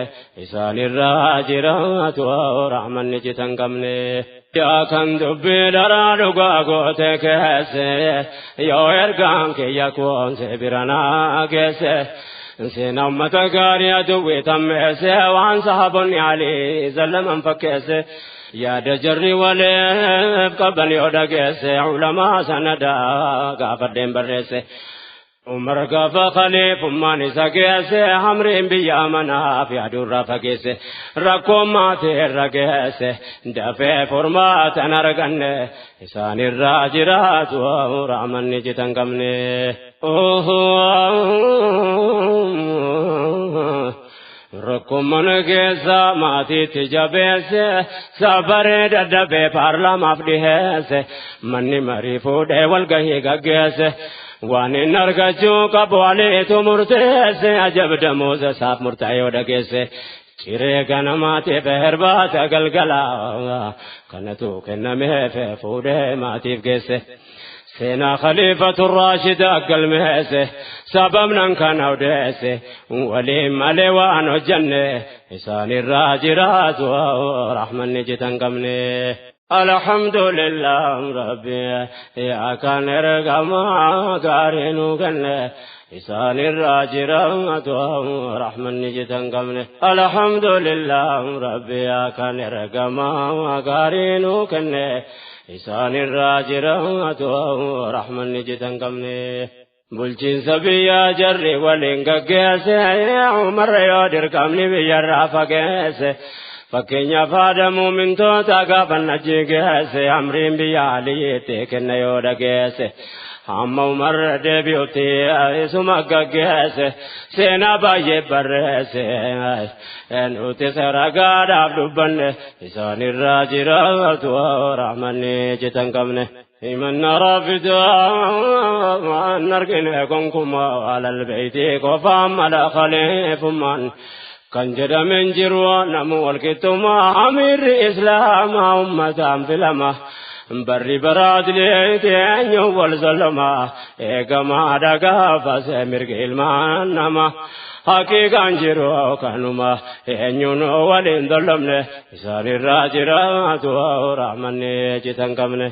isaan irraa jiraatu rahmanni citan qabne. Yaa kan dubbii daraa dhugaa goote keesse yoo ergaan kiyya koonse bira naa geesse. Seenaa uummata gaarii aduwwii tammeesse waan sahaabonni Alii zallaman fakkeesse. Yaada jarri waliif qaban yoo dhageesse ulamaa sanadaa gaafadheen barreesse. Umar gaafa khaliifummaan isa geesse hamriin biyya manaaf yaaduurraa fageesse rakkoon maatii irra geesse dafee furmaatan arganne isaan irraa jiraatu rahmanni citan qabne. Rakkoon mana keessa maatiitti jabeesse sabaree dadhabee paarlaamaaf dhiheesse manni marii fuudhee walgahii gaggeesse. Waan inni argachuu qabu Aliitu murteesse ajab damuusa isaaf murtaa'ee yoo dhageesse ciree ganamaatiif hirbaata galgala kanatu kennameef fuudhee maatiif geesse. Seenaa khaliifatu Raashida galmeesse sababnan kan odeesse waliin malee waan hojjenne isaan irraa jiraatu rahmanni citan qabne. Alhamdulillah Rabbi yaa kan ergamaa gaarii nu kenne isaan irraa jiraatu rahmanni citan qabne. Alhamdulillah Rabbi yaa kan ergamaa gaarii nu kenne isaan irraa jiraatu rahmanni citan qabne. Bulchiinsa biyyaa jarri waliin gaggeesse Umar yoo dirqamni biyyarraa fageesse. Fakkeenyaaf haadha muumintoota gaafa achi geesse amriin biyya Aliitti kenna yoo dhageesse. Hamma Umar deebi'utti isuma gaggeesse seenaa baay'ee barreesse. Nuti ragaadhaaf dubbanne isaanirraa jiraatu rahmanni citan qabne. Himanna raafidaa argine gonkumaa alal beeyti qofaan mala khaliifummaan. Kan jedhamen jiru namu walqixxummaa amiirri islaamaa ummataan filama. Barri baraatileeti eenyu wal soloma eegamaa dhagaafase mirga ilmaan nama. Haqiiqaan jiru kanuma eenyuun waliin dollomne isaanirraa jiraatu rahmanni citan qabne.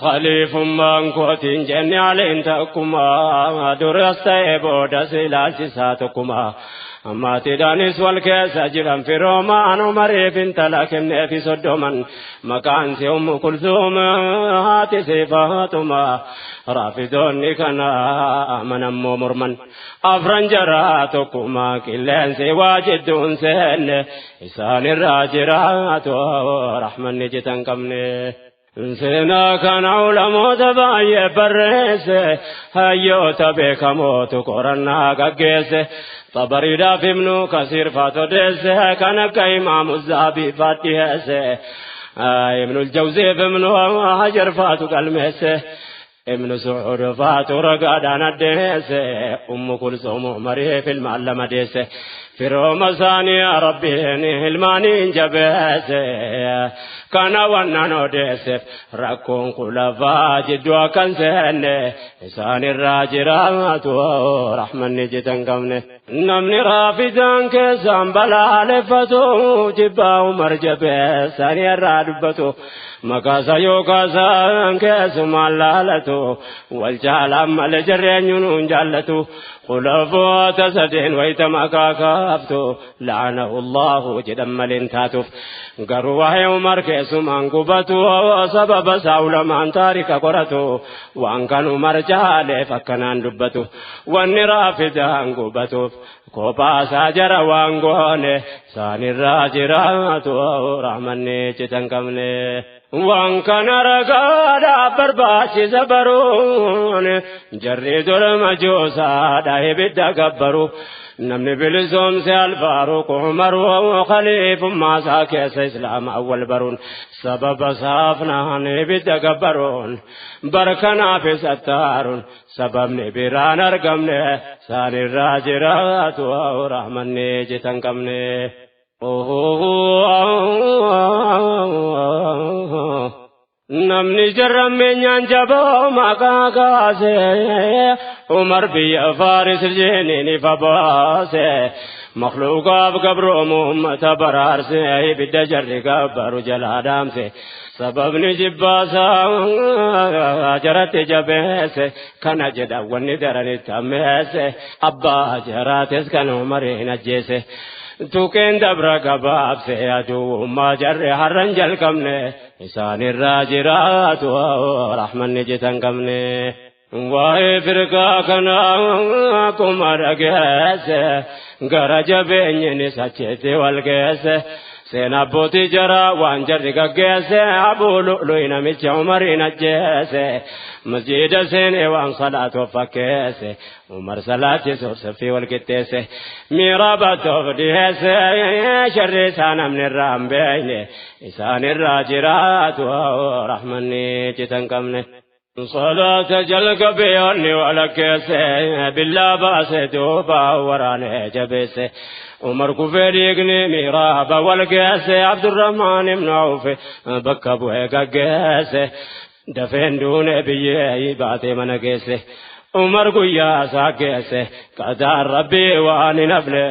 Khaliifummaan kootiin jenne aleen takkuma duras ta'e boodas ilaalchisaa tokkuma. Maatiidhaanis wal keessa jiran firoomaan Umariif intala kenneefi soddoman maqaan si Ummu Kulsuum haati si Faatuma raafidoonni kana amanammoo morman afran jaraa tokkuma qilleensi waa jidduun seenne isaanirraa jiraatu rahmanni citan qabne. Seenaa kana ulamoota baay'ee barreesse hayyoota beekamootu qorannaa gaggeesse. Xabariidhaaf Ibnu Kasiir faatu odeesse kan akka Imaamu Zahabii faat dhiyeesse. Ibnu Jawziif Ibnu Hajar faatu galmeesse. Ibnu Su'uud faatu ragaadhaan addeesse. Ummu Kulsuum Umariif ilmaan lama deesse. Firooma isaanii Rabbiin ilmaaniin jabeesse. Kana wannan odeesseef rakkoon kulafaa jidduu akkan seenne isaanirraa jiraatu rahmanni jitan qabne. Namni raafidaan keessaan balaaleffatu jibbaa Umar jabeessanii irraa dubbatu. Maqaasa yookaasaan keessumaan laalatu wal jaalaan malee jireenyuun hin jaallatu. Khulafoota sadeen wayita maqaa kaaftu la'anahu Allahu jedhan malee hin taatuuf. Garuu waa'ee Umar keessumaan gubatu sababa isaa ulamaan taarika qoratu waan kan Umar jaaleef akkanaan dubbatu. Wanni raafidaan gubatuuf kophaa isaa jara waan goone isaanirraa jiraatu rahmanni citan qabne. Waan kana ragaadhaaf barbaachisa baruun jarri dura majoosaadha ibidda gabbaru. Namni bilisoomse alfaaruq Umaru khaliifummaa isaa keessa islaama awwal baruun sababa saafnaan ibidda gabbaruun barkanaaf isattaaruun sababni biraan argamne isaanirraa jiraatu rahmanni citan qabne. Namni jarrammeenyaan jaboo maqaa kaase Umar biyya Faaris jeeniin ifa baase makhluuqaaf gabroomu ummata baraarse ibidda jarri gabbaru jalaa dhaamse sababni jibbaasaa jaratti jabeesse kana jedha wanni daranitti hammeesse abbaa jaraates kan Umariin ajjeese. Tuqeen dabra gabaabse aduwwummaa jarri har'an jalqabne isaanirraa jiraatu rahmanni jitan qabne. Waa'ee firqaa kanaa akkuma dhageesse gara jabeenyinis achitti wal geesse. Seenaa abbootii jaraa waan jarri gaggeesse Abuu Lu'lu'i namicha Umariin ajjeese. Masjiida seenee waan salaatuuf fakkeesse Umar salaachisuuf saffii wal qixxeesse. Miira battoof dhiyeesse sharri isaa namni irraa hin beekne isaanirraa jiraatu rahmanni citan qabne. Salaata jalqabee onni walakkeesse billaa baase duuba waraanee jabeesse. Umar kufee dhiigni miiraaba wal geesse Abdurrahmaan ibnu Awf bakka bu'ee gaggeesse. Dafeen duune biyyee baatee mana geesse. Umar guyyaa isaa geesse qadaan rabbii waan hin hafne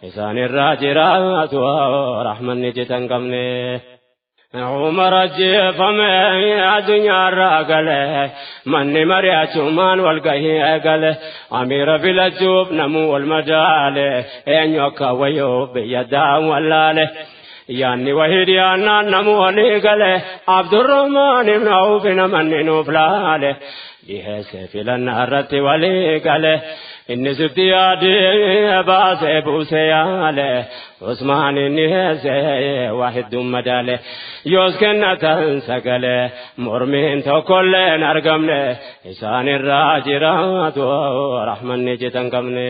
isaanirraa jiraatu rahmanni citan qabne. Umar ajjeefame addunyaarraa gale manni mari'achumaan wal gahii eegale amiira filachuuf namuu wal madaale eenyu akka wayyoo biyya daa'u wallaale. Yaanni wahii dhiyaannaan namuu walii gale Abdurrahmaan ibn Awf namanni nuuf laale dhiheesse filannaa irratti walii gale. Inni sitti yaadee baasee buusee yaale Usmaan inni heesee waa hedduun madaale yoos kennatan sagalee mormiin tokkollee hin argamne isaan irraa jiraatu rahmanni citan qabne.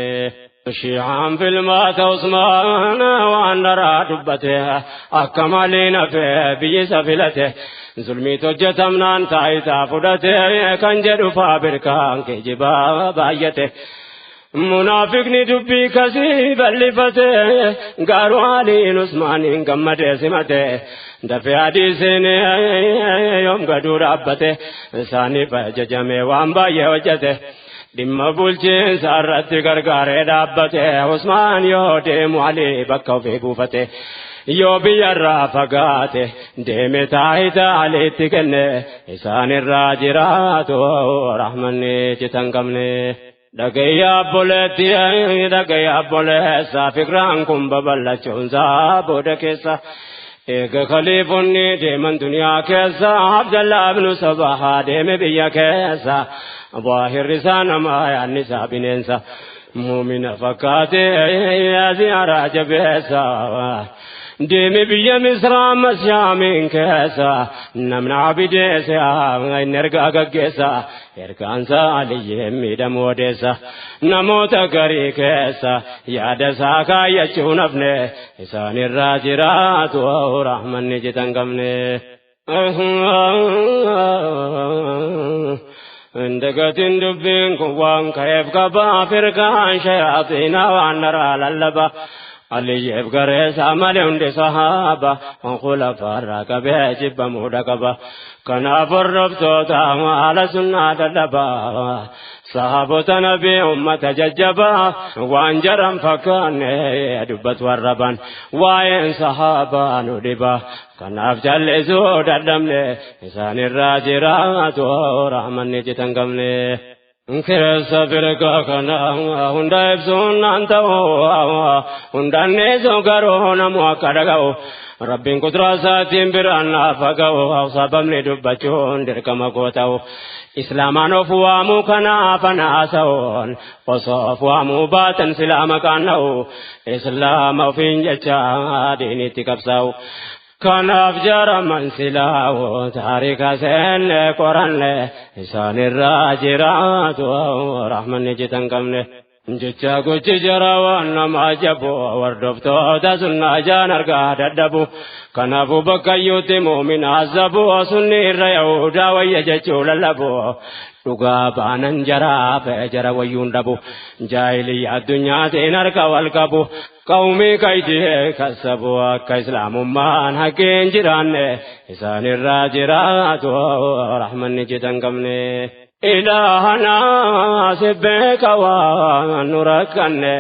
Shiicaan filmaata Usmaan waan daraa dubbate akka malee nafee biyyi isa filate zulmiit hojjetamnaan taayitaa fudhate kan jedhu faa birkaan kijibaa baay'ate. Munaafiqni dubbii kasii bal'ifate garuu Aliin Usmaaniin gammadee simate dafee hadiisiin yoom gaduu dhaabbate isaaniif ajajame waan baay'ee hojjete. Dhimma bulchiinsa irratti gargaaree dhaabbate Usmaan yoo deemu Alii bakka ofii buufate yoo biyyarraa fagaate deeme taayitaa Aliitti kenne isaan irraa jiraatu rahmanni citan qabne. Dhagayya obboleetti dhagayya obboleessa fikraan kun babal'achuunsaa booda keessa. Eega khaliifonni deeman duniyaa keessa Abdallaa ibnu Sabahaa deeme biyya keessa. Zaahirri isaa nama yaadni isaa bineensa. Muumina fakkaatee ziyaaraa jabeessa. Deeme biyya Misraa Masyaamiin keessa namni abideessa inni ergaa gaggeessa ergaansa Aliyyeen miidhamu odeessa namoota garii keessa yaada isaa kaayyachuu nafne isaan irraa jiraatu rahmanni citan qabne. Indagatin dubbiin kun waan ka'eef qaba firqaan shayaaxiinaa waan naraa lallaba. Aliyyeef gareessa malee hundi sahaaba khulafaarraa qabee jibbamuudha qaba. Kanaaf hordoftoota haala sunnaa dadhaba. Sahaabota nabii ummata jajjabaa waan jaran fakkaanne dubbatu warraban waa'een sahaabaa nu dhiba. Kanaaf jallisuu dadhabne isaan irraa jiraatu rahmanni citan qabne. Keessa firqa kana hunda ibsuun naan ta'u hundanneesu garuu namu akka dhaga'u Rabbiin kuduraa isaatiin biraan naaf ga'u sababni dubbachuun dirqama koo ta'u Islaamaan of waamuu kanaaf anaasa'uun osoo of waamuu baatan silaa maqaan dha'u Islaama ofiin jecha diinitti qabsaa'u. Kanaaf jaraman silaa'u taarika seenne qoranne isaan irraa jiraatu rahmanni citan qabne. Jecha gochi jara waan nama ajabu hordoftoota sunnaa jaan argaa dadhabu. Kanaafuu bakka iyyuutti muumina azabu sunni irra yahudaa wayya jechuu lallabu. Dhugaa baanan jaraaf jara wayyuun dhabu. Jaahiliyya addunyaatiin harka wal qabu. Qawmii kaydee kasabu akka islaamummaan haqqeen jiraanne isaan irraa jiraatu rahmanni citan qabne. Ilaahana si beeka waan nu rakkanne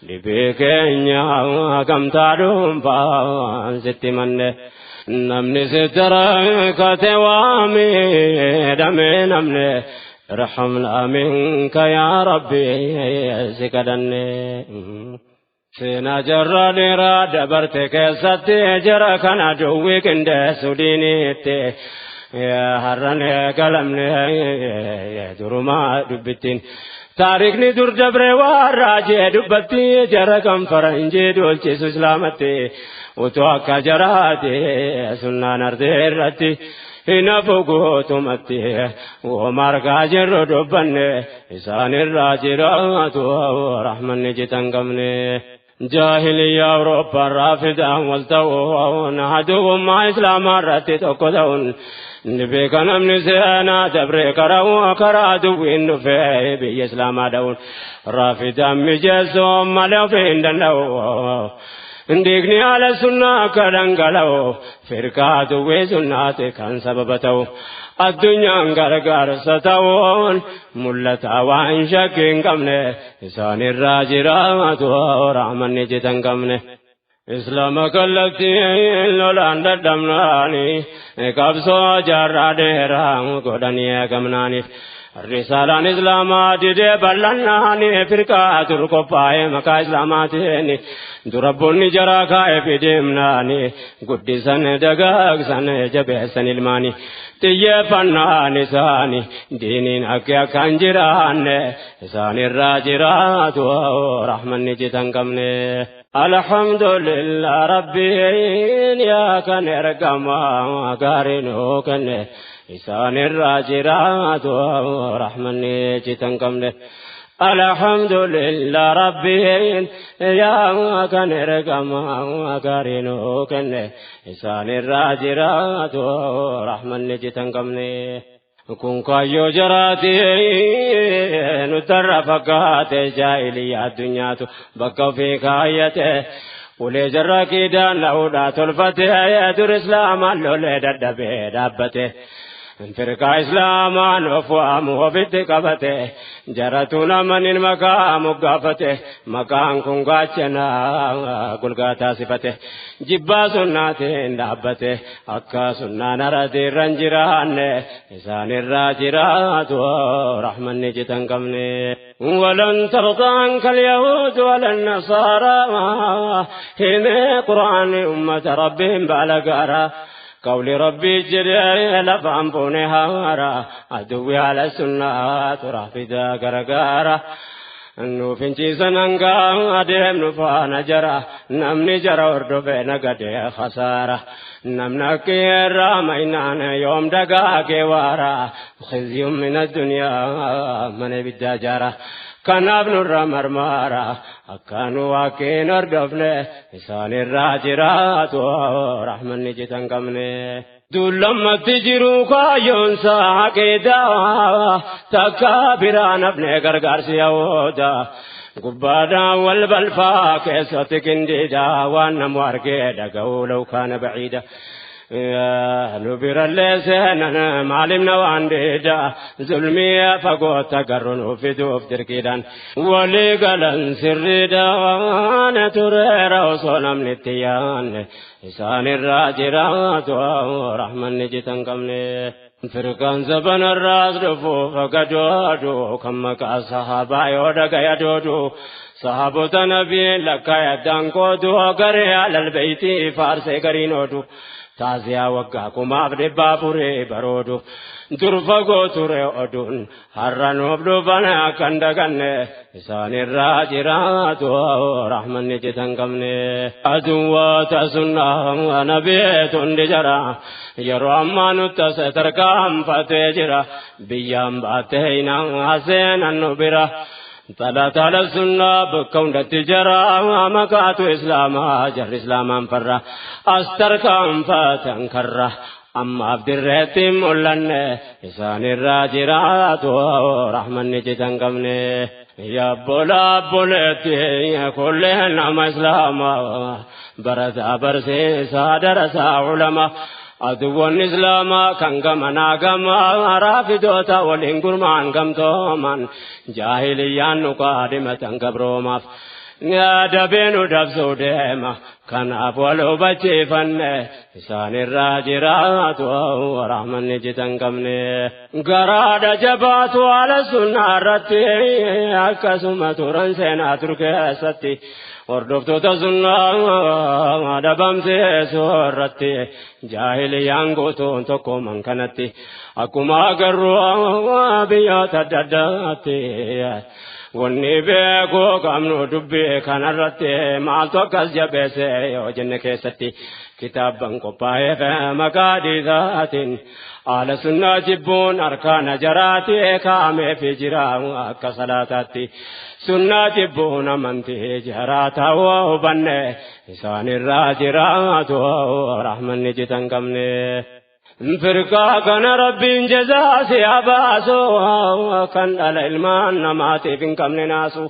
dhibee keenya gamtaa dhuunfaan sitti manne. Namni sitti rakkate waa miidhame namne irhamnaa minka yaa Rabbi si kadhanne. Seenaa jarra dheeraa dabarte keessatti jara kana duwwii qindeessu diiniitti. Har'an galamne durumaa dubbittiin. Taarikni dur dabre waan raajee dubbatti jara kan faranjii dolchisu islaamatti. Utuu akka jaraati sunnaan ardee irratti hin hafu guutumatti. Wooma argaa jirru dubbanne isaan irraa jiraatu rahmanni citan qabne. Jaahiliyyaa Awurooppaa irraa fidaan wal ta'uun aduwwummaa Islaamaa irratti tokko ta'uun ni beeka namni seenaa dabree kara'u karaa duwwiin dhufee biyya Islaamaa dha'uun raafidaan mijeessuu malee ofii hin danda'u. Dhiigni haala sunnaa akka dhangala'u firqaa duwwii sunnaati kan sababa ta'u. Addunyaan gargaarsa ta'uun mul'ata waan shakkii hin qabne isaan irraa jiraatu rahmanni citan qabne. Islaama kallattiin lolaan dadhabnaani qabsoo jaarraa dheeraa godhanii eegamnaaniif. Risaalaan Islaamaa didee bal'annaani firqaa dur qophaa'e maqaa Islaamaatiin durabboonni jaraa kaa'e fideemnaani guddisan dagaagsan jabeessan ilmaani xiyyeeffannaan isaani diiniin akka akkaan jiraanne isaanirraa jiraatu rahmanni citan qabne. Alhamdulillah Rabbiin yaa kan ergamaa gaarii nuu kenne isaanirraa jiraatu rahmanni citan qabne. Alhamdulillah Rabbiin yaa kan ergamaa gaarii nuu kenne isaanirraa jiraatu rahmanni citan qabne. Kun kaayyoo jaraati nutarra fakkaate jaahiliyyaa addunyaatu bakka ofii kaayyate ulee jarra kiidaan la'uudhaa tolfate dur islaamaan lolee dadhabee dhaabbate. Firqaa islaamaan of waamu ofitti qabate jaratuun amanin maqaa moggaafate maqaan kun gaachanaa golgaa taasifate jibbaa sunnaatiin dhaabbate akka sunnaan araatiirran jiraanne isaanirraa jiraatu rahmanni citan qabne. ولن ترضى عنك اليهود ولا النصارى هم قرآن أمة ربهم بالقارا قول ربي جل لفهم بنهارا عدوي على السنة ترى فدا غرغارا نوفنجي سننغا أدم نفانا جرا نمني جرا وردفنا قد خسارة نمنا كيرا مينان يوم دقا كوارا خزي من الدنيا من بدا جرا Kanaaf nurra marmaara akka nu waaqeen hordofne isaanirraa jiraatu rahmanni citan qabne. Dullammatti jiru kaayyoonsa aqiidaa takka biraa nafne gargaarsi yahooda. Gubbaadhaan wal balfaa keessatti qindiidhaa waan namu argee dhaga'uu law kaana baciida. Nu birallee seenan maalimna waan diida zulmii fagootta garuu nu fiduuf dirqiidhaan walii galan sirriidhaan tureera osoo namni itti yaanne isaanirraa jiraatu rahmanni citan qabne. Firqaan zabanarraas dhufuuf gadoodu kan maqaa sahaabaa yoo dhagaya doodu sahaabota nabiin lakkaayadhaan qoodu garee alal beeytii faarsee gariin oodu. Taaziyaa waggaa 1400 baroodu dur fagoo ture oduun har'a nuuf dhufan akkan daganne isaanirraa jiraatu rahmanni citan qabne. Aduwwaata sunnaa nabiitu hundi jara yeroo ammaa nutti as tarkaanfatee jira biyyaan baattee hinaa seenan nu bira. Tala sunnaa bakka hundatti jara maqaatu islaamaa jarri islaamaan farra as tarkaanfatan karra ammaaf dirreetti mul'anne isaanirraa jiraatu rahmanni citan qabne. Yabbola abboleetti kulleen nama islaamaa barataa barsiisaa darasaa ulamaa. Aduwwan islaamaa kan gamanaa gamaa raafidoota waliin gurmaan gamtooman jaahiliyyaan nu qaadhimatan gabroomaaf dabee nu dabsuu deema kanaaf wal hubachiifanne isaanirraa jiraatu rahmanni citan qabne. Garaadha jabaatu haala sunnaa irratti akkasuma turan seenaa tur keessatti. Hordoftoota sunnaa dhabamsiisuu irratti jaahiliyyaan guutuun tokkooman kanatti akkuma agarru biyyoota adda addaatti wanni beekuu qabnu dubbii kanarratti maaltu akkas jabeesse yoo jenne keessatti kitaabban qophaa'eef maqaa dhiisaatiin haala sunnaa jibbuun harkaana jaraati kaa'ameefi jira akka salaataatti. Sunnaa jibbuun amantii jaraa ta'uu hubanne isaanirraa jiraatu rahmanni citan qabne. Firqaa kana Rabbiin jazaa si haa baasu kan dhala ilmaan namaatiif hin qabne naasu.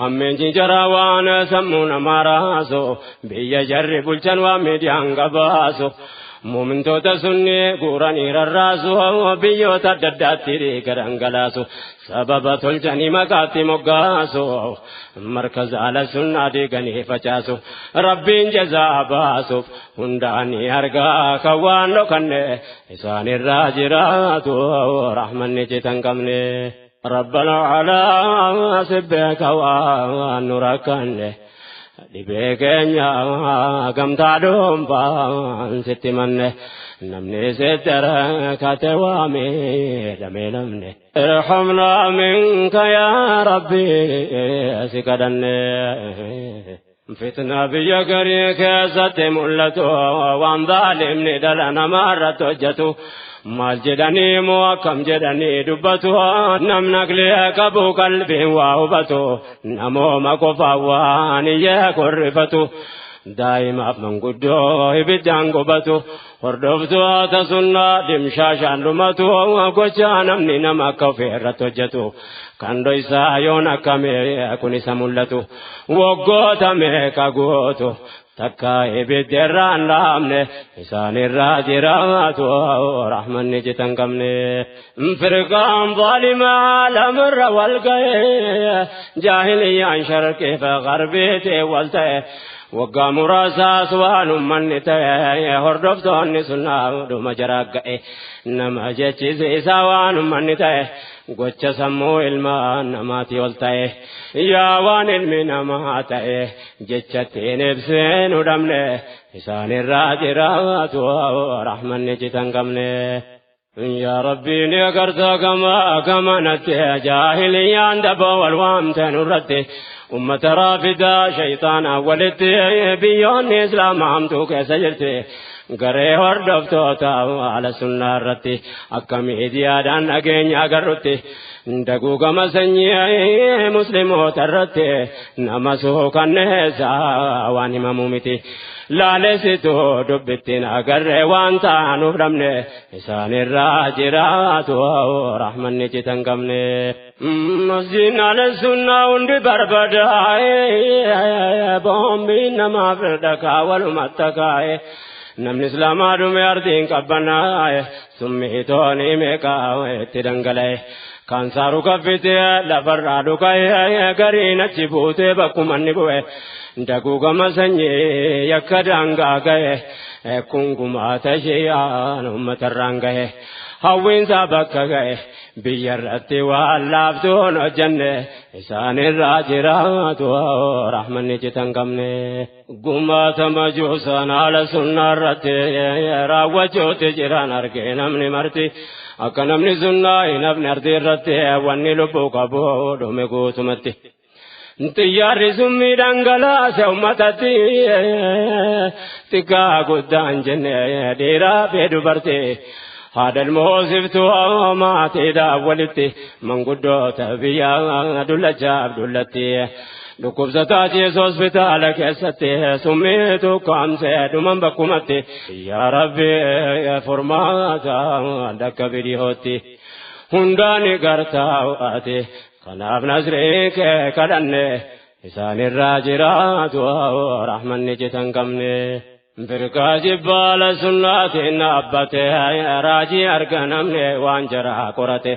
Hammeenji jaraa waan sammuu namaa raasu biyya jarri bulchan waan miidiyaan gabaasu. Muumintoota sunni guuranii rarraasu biyyoota adda addaatti dhiiga dhangalaasu sababa tolchanii maqaatti moggaasu markaza ala sunnaa diiganii facaasu rabbiin jazaa baasuuf hundaanii argaa kan waan dhokanne isaanirraa jiraatu rahmanni citan qabne. Rabbal alaa sibbeeka waan nu rakkanne. Dhibee keenya gamtaa dhuunfaan sitti manne namni sitti rakkate waamee damee namne. Irhamnaa minka yaa Rabbi si kadhanne. Fitna biyya garii keessatti mul'atu waan zaalimni dhala namaa irratti hojjetu. Maal jedhanii moo akkam jedhanii dubbatu namni aqlii qabu qalbiin waa hubatu namooma qofaa waan iyyee korrifatu daa'imaaf manguddoo ibiddaan gubatu hordoftoota sunnaa dimshaashaan dhumatu gochaa namni nama akka ofii irratti hojjetu kan dhoysaa yoon akkamee kun isa mul'atu waggoota meeqa gootu. Takka ibidda irraa hin dhaabne isaanirraa jiraatu rahmanni citan qabne. Firqaan zaalimaa lamarra wal ga'e jaahiliyyaan sharqii fi garbiitii wal ta'e waggaa muraasaas waan ummanni ta'e hordoftoonni sunnaa dhuma jaraa ga'e nama jechisiisaa waan ummanni ta'e gocha sammuu ilmaa namaatii ol ta'e yaa waan ilmi namaa ta'e jechattiin ibsinu dhabne isaanirraa jiraatu rahmanni citan qabne. Yaa Rabbi ni agartaa gama gamanatti jaahiliyyaan daba wal waamte nurratti ummata raafidaa shayxaana walitti biyyoonni islaamaa hamtuu keessa jirti. Garee hordoftoota haala sunnaa irratti akka miidiyaadhaan dhageenya agarrutti daguugama sanyii musliimoota irratti nama suukanneessaa waan himamu miti. Laalessituu dubbittiin agarree waan taanuuf dhabne isaanirraa jiraatu rahmanni citan qabne. Masjiidni ala sunnaa hundi barbadaa'e boombiin namaaf dhakaa walumatti kaa'e. Namni islaamaa dhume ardiin qabbanaa'e summii toonii meeqaa itti dhangala'e. Kaansaaru kaffitee lafarraa dhuka'e gariin achi buutee bakkuma inni bu'e. Daguugama sanyii yakka daangaa ga'e kun gumaata shi'aan uummatarraan ga'e. Hawwiinsaa bakka ga'e biyya irratti waan laaftuun hojjenne isaanirraa jiraatu rahmanni citan qabne. Gumaata majuusaan haala sunnaa irratti raawwachuutti jiran argee namni marti. Akka namni sunnaa hin hafne ardii irratti wanni lubbuu qabu dhume guutumatti. Xiyyaarri summii dhangalaase uummatatti xiqqaa guddaan jenne dhiiraa fi dubartii. Haadha ilmoosiftuu maatiidhaaf walitti manguddoota biyyaa dullachaaf dullatti. Dhukkubsataa ciisu hospitaala keessatti summiitu kaamsee dhuman bakkumatti. Yaa Rabbi furmaata dakka bidihootti hundaan gartaa ati kanaaf nasrii kee kadhanne isaanirraa jiraatu rahmanni citan qabne. Firqaa jibbaala sunnaatiin dhaabbate raajii arga namni waan jaraa qorate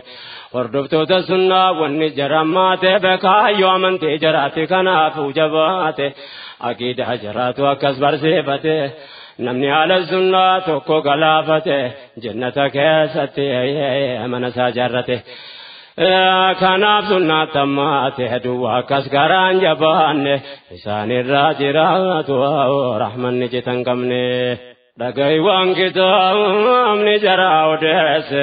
hordoftoota sunnaa wanni jara maate beekaayyoo amantii jaraatti kanaafuu jabaate aqiidaa jaraatu akkas barsiifate namni haala sunnaa tokko galaafate jannata keessatti mana isaa jaarrate. Kanaaf sunnaa tammaate duwwaa akkas garaan jabaanne isaanirraa jiraatu rahmanni citan qabne. Dhagahi waan kitaabni jaraa odeesse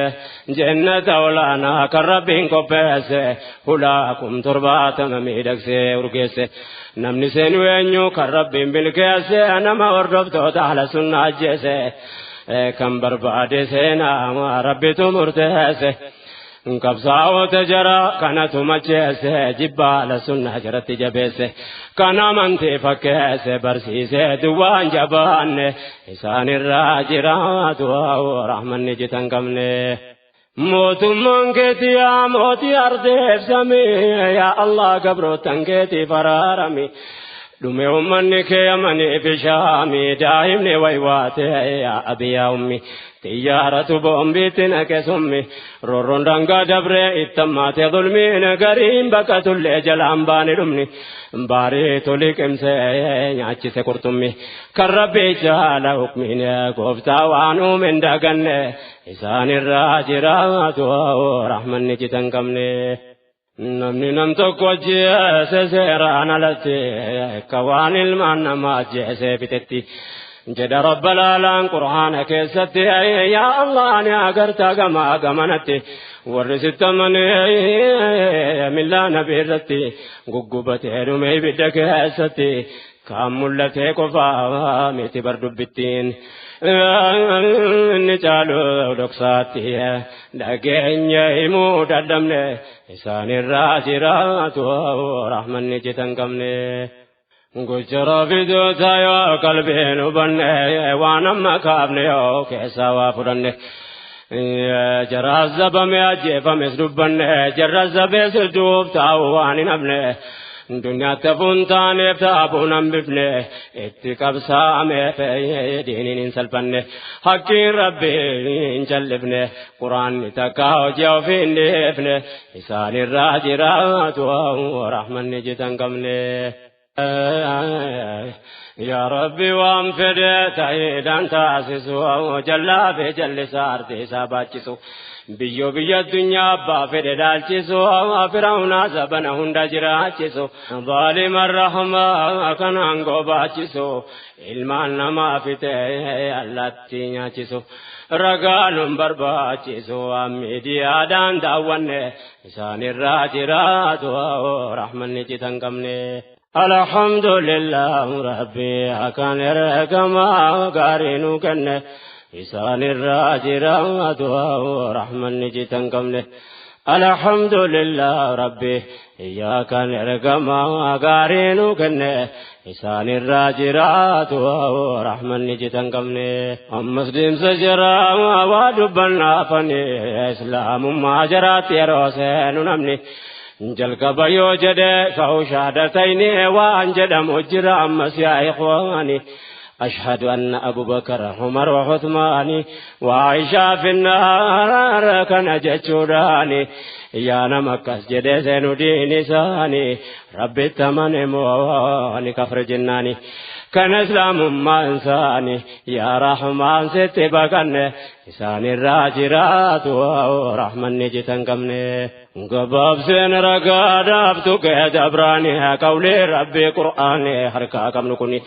jannata olaanaa kan rabbiin qopheesse hulaa kum 70 miidhagsee urgeesse namni seenu eenyu kan rabbiin bilkeesse nama hordoftoota haala sunnaa ajjeese kan barbaade seenaa rabbitu murteesse. Qabsaa'ota jara kanatu macheesse jibbaala sunnaa jaratti jabeesse kan amantii fakkeesse barsiise duwwaan jabaanne isaanirraa jiraatu rahmanni citan qabne. Mootummaan keetii yaa mootii ardeef samii yaa Allah gabrootan keetii faraarami. Dhume ummanni kee Yamanii fi Shaamii daa'imni waywaate yaa abiyaa ummi xiyyaaratu boombiitti naqe summi roorroon daangaa dabree ittammaate zulmiin gariin baqatullee jalaan baane dhumni baariitu liqimsee nyaachise qurxummi kan rabbii jaala hukmiin gooftaa waan uume hin daganne isaanirraa jiraatu rahmanni citan qabne. Namni nam tokko ajjeese seeraan alatti akka waan ilmaan namaa ajjeesee fixetti jedha rabba laalaan qur'aana keessatti yaa Allah ni agartaa gamaa gamanatti warri sitti amanee millaa nabi irratti guggubatee dhume ibidda keessatti kaan mul'atee qofaa miti bar dubbittiin. Inni caalu dhoksaatti dhageenya himuu dadhabne isaanirraa jiraatu rahmanni citan qabne. Gocha rafidoota yoo qalbiin hubanne waan amma kaafne yoo keessaa waa fudhanne. Jara zabame ajjeefames dubbanne jarra zabees duuf taa'u waan hin hafne. Duniyaatti hafuun taaneef taabuun hambifne itti qabsaa'ameef diiniin hin salphanne hakkiin rabbii hin jallifne quraanni takka hojii ofii hin dhiifne isaanirraa jiraatu rahmanni citan qabne. Yaa Rabbi waan fedhe ta'iidhaan taasisu jallaa fi jallisaa artii isaa baachisu. Biyyoo biyya addunyaa abbaa fedhe dhaalchisu firaa'unaa zabana hunda jiraachisu zaalima rahmaa kan aangoo baachisu ilmaan namaa fitee allaattii nyaachisu ragaa nun barbaachisu waan miidiyaadhaan daawwanne isaanirraa jiraatu rahmanni citan qabne. Alhamdulillah rabbi akkaan ergamaa gaarii nu kenne. Isaanirraa jiraatu rahmanni citan qabne. Alhamdulillah rabbi iyyaa kan ergamaa gaarii nu kenne. Isaanirraa jiraatu rahmanni citan qabne. Ammas deemsa jaraa waa dubbannaafani islaamummaa jaraatti yeroo seenu namni. Jalqaba yoo jedhe ka'u shahaadatayni waan jedhamu jira ammas yaa ikhwaani. أشهد أن أبو بكر عمر وعثمان وعائشة في النار كان جتشوراني يا نمكس جدسن دين ساني ربي التمن مواني كفر جناني كان إسلام ما إنساني يا رحمن ست بقن إنسان الراجرات ورحمن نجتن قمني قباب سين رقاد أبتك دبراني قولي ربي قرآني حركا كم نكوني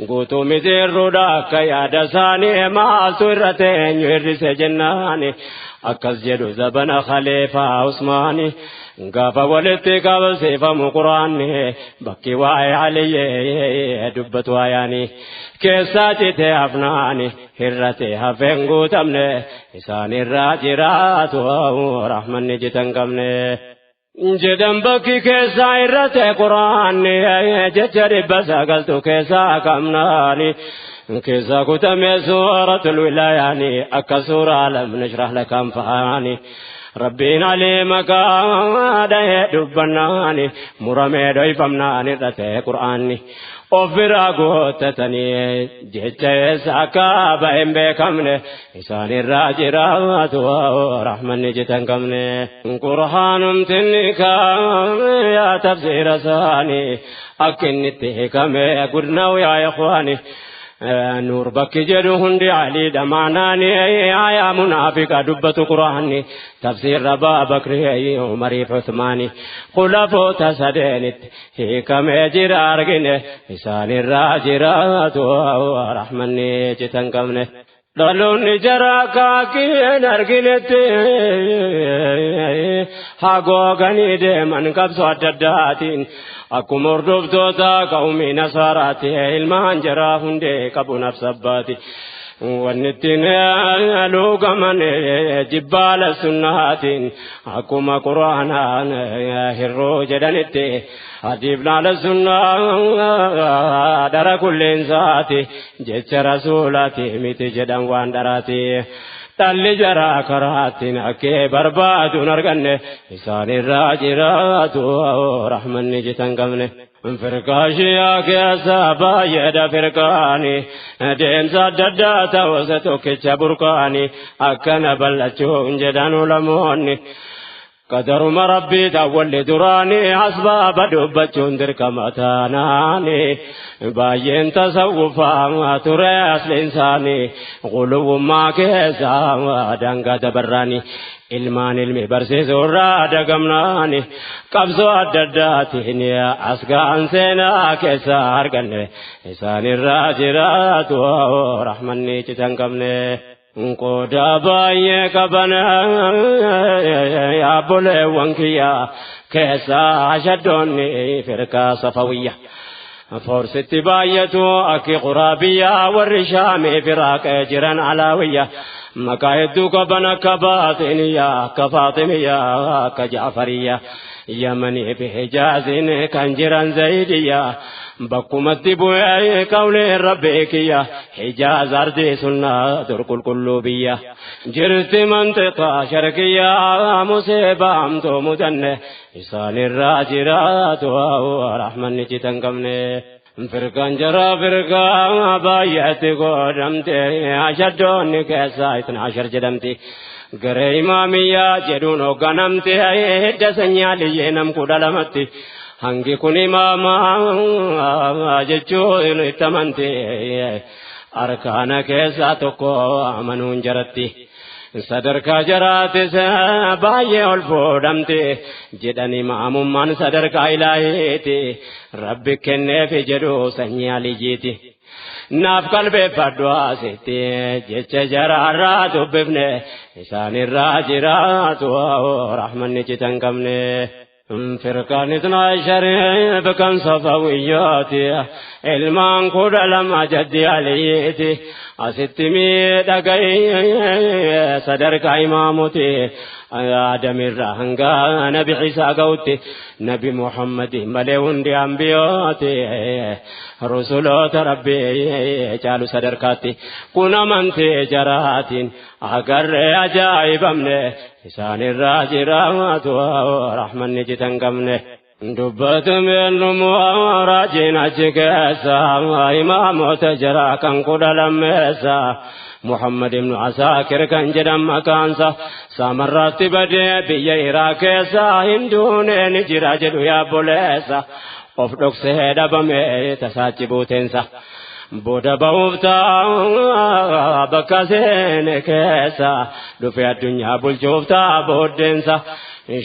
قوتو مزير رداك يا دساني ما سرتين يرس جناني akkas jedhu zabana khaliifaa Usmaani gaafa walitti qabsiifamu quraanni bakki waa'ee Aliyyee dubbatu waayaani keessaa citee hafnaani hirratee hafeen guutamne isaanirraa jiraatu rahmanni citan qabne. Jedhan bakki keessaa irratee quraanni jecha 900 keessaa qabnaani. Keessa kutame suuratul wilaayaani akka suuraa lam nashrah laka anfaani. Rabbiin alee maqaa dhahee dubbannaani muramee dhoyfamnaani irratee qur'aanni. Of biraa guuttatanii jecha eessa akka bahe hin beekamne isaanirraa jiraatu rahmanni citan qabne. Qur'aanumtinni yaa tafsiira isaanii akka inni itti hiikame gudnaawu yaa ikhwaani. Nuur bakki jedhu hundi aliidha maanaani aayaa munaafiqa dubbatu quraanni tafsiirra Abaa Bakrii Umariif Usmaani khulafoota sadeenitti hiikamee jira argine isaanirraa jiraatu rahmanni citan qabne. Dhaloonni jaraa kaakii arginetti hagooganii deeman qabsoo adda addaatiin akkuma hordoftoota qawmii nasaaraati ilmaan jaraa hundee qabu nafsabbaati. Wanni ittiin luugaman jibbaala sunnaatiin akkuma quraanaan hirroo jedhanitti adiif laala sunnaa dhara kulleensaati jecha rasuulaati miti jedhan waan dharaati. Dhalli jaraa karaatiin akkee barbaaduun arganne isaanirraa jiraatu rahmanni jitan qabne. Firqaa shiyaa keessa baay'eedha firqaani deemsa adda addaa ta'us tokkicha burqaani akkana bal'achuun jedhan ulamoonni. Qadaruma rabbii daawwalli duraanii asbaaba dubbachuun dirqama taanaani baay'een tasawwufaa ture asliin isaanii quluwummaa keessa daangaa dabarraanii ilmaan ilmi barsiisuurraa dagamnaani qabsoo adda addaatiin as ga'an seenaa keessa arganne isaanirraa jiraatu rahmanni citan qabne. Qooda baay'ee qaban yaabboleewwan kiyya keessa ashaddoonni firqaa safawiyya. Forsitti baay'atu akki quraabiyya warri shaamii firaaqee jiran alaawiyya. Maqaa hedduu qaban akka baaxiniyya akka faaximiyya akka jaafariyya. Yamanii fi Hijaaziin kan jiran zaydiyya. Bakkumatti bu'ee qawleen rabbii kiyya Hijaaz ardii sunnaa dur qulqulluu biyya. Jirti mantiqaa sharqiyya musiibaa hamtuu mudanne isaanirraa jiraatu rahmanni citan qabne. Firqaan jara firqaa baay'eetti godhamte ashaddoonni keessaa itna ashar jedhamti. Garee imaamiyyaa jedhuun hoogganamte hidda sanyii aliyyee nam 12tti. Hangi kun imaamaa jechuun itti amante arkaana keessaa tokko amanuun jaratti. Sadarkaa jaraatis baay'ee ol fuudhamte jedhan imaamummaan sadarkaa ilaahiiti rabbi kenneefi jedhu sanyii aliyyiiti. Naaf qalbeeffadhu asitti jecha jaraarraa dubbifne isaanirraa jiraatu rahmanni citan qabne. Firqaan itnaa ashariif kan safawiyyaati ilmaan 12 jaddi aliyyiiti asitti miidhagee sadarkaa imaamuti aadamirraa hanga nabi Ciisaa ga'utti nabi Muhammadi malee hundi ambiyooti rusuloota rabbii caalu sadarkaatti kun amantee jaraatiin agarree ajaa'ibamne isaanirraa jiraatu rahmanni citan qabne. Dubbatameen dhumuu raajiin achi keessa imaamota jaraa kan 12 Muhammad ibn Asaakir kan jedhan maqaansa samarratti badee biyya Iraaq keessa hinduunee ni jira jedhu yaabboleessa of dhoksee dhabame tasaachi buuteensa. Booda ba'uuf ta'a bakka seene keessa dhufe addunyaa bulchuuf ta'a booddeensa.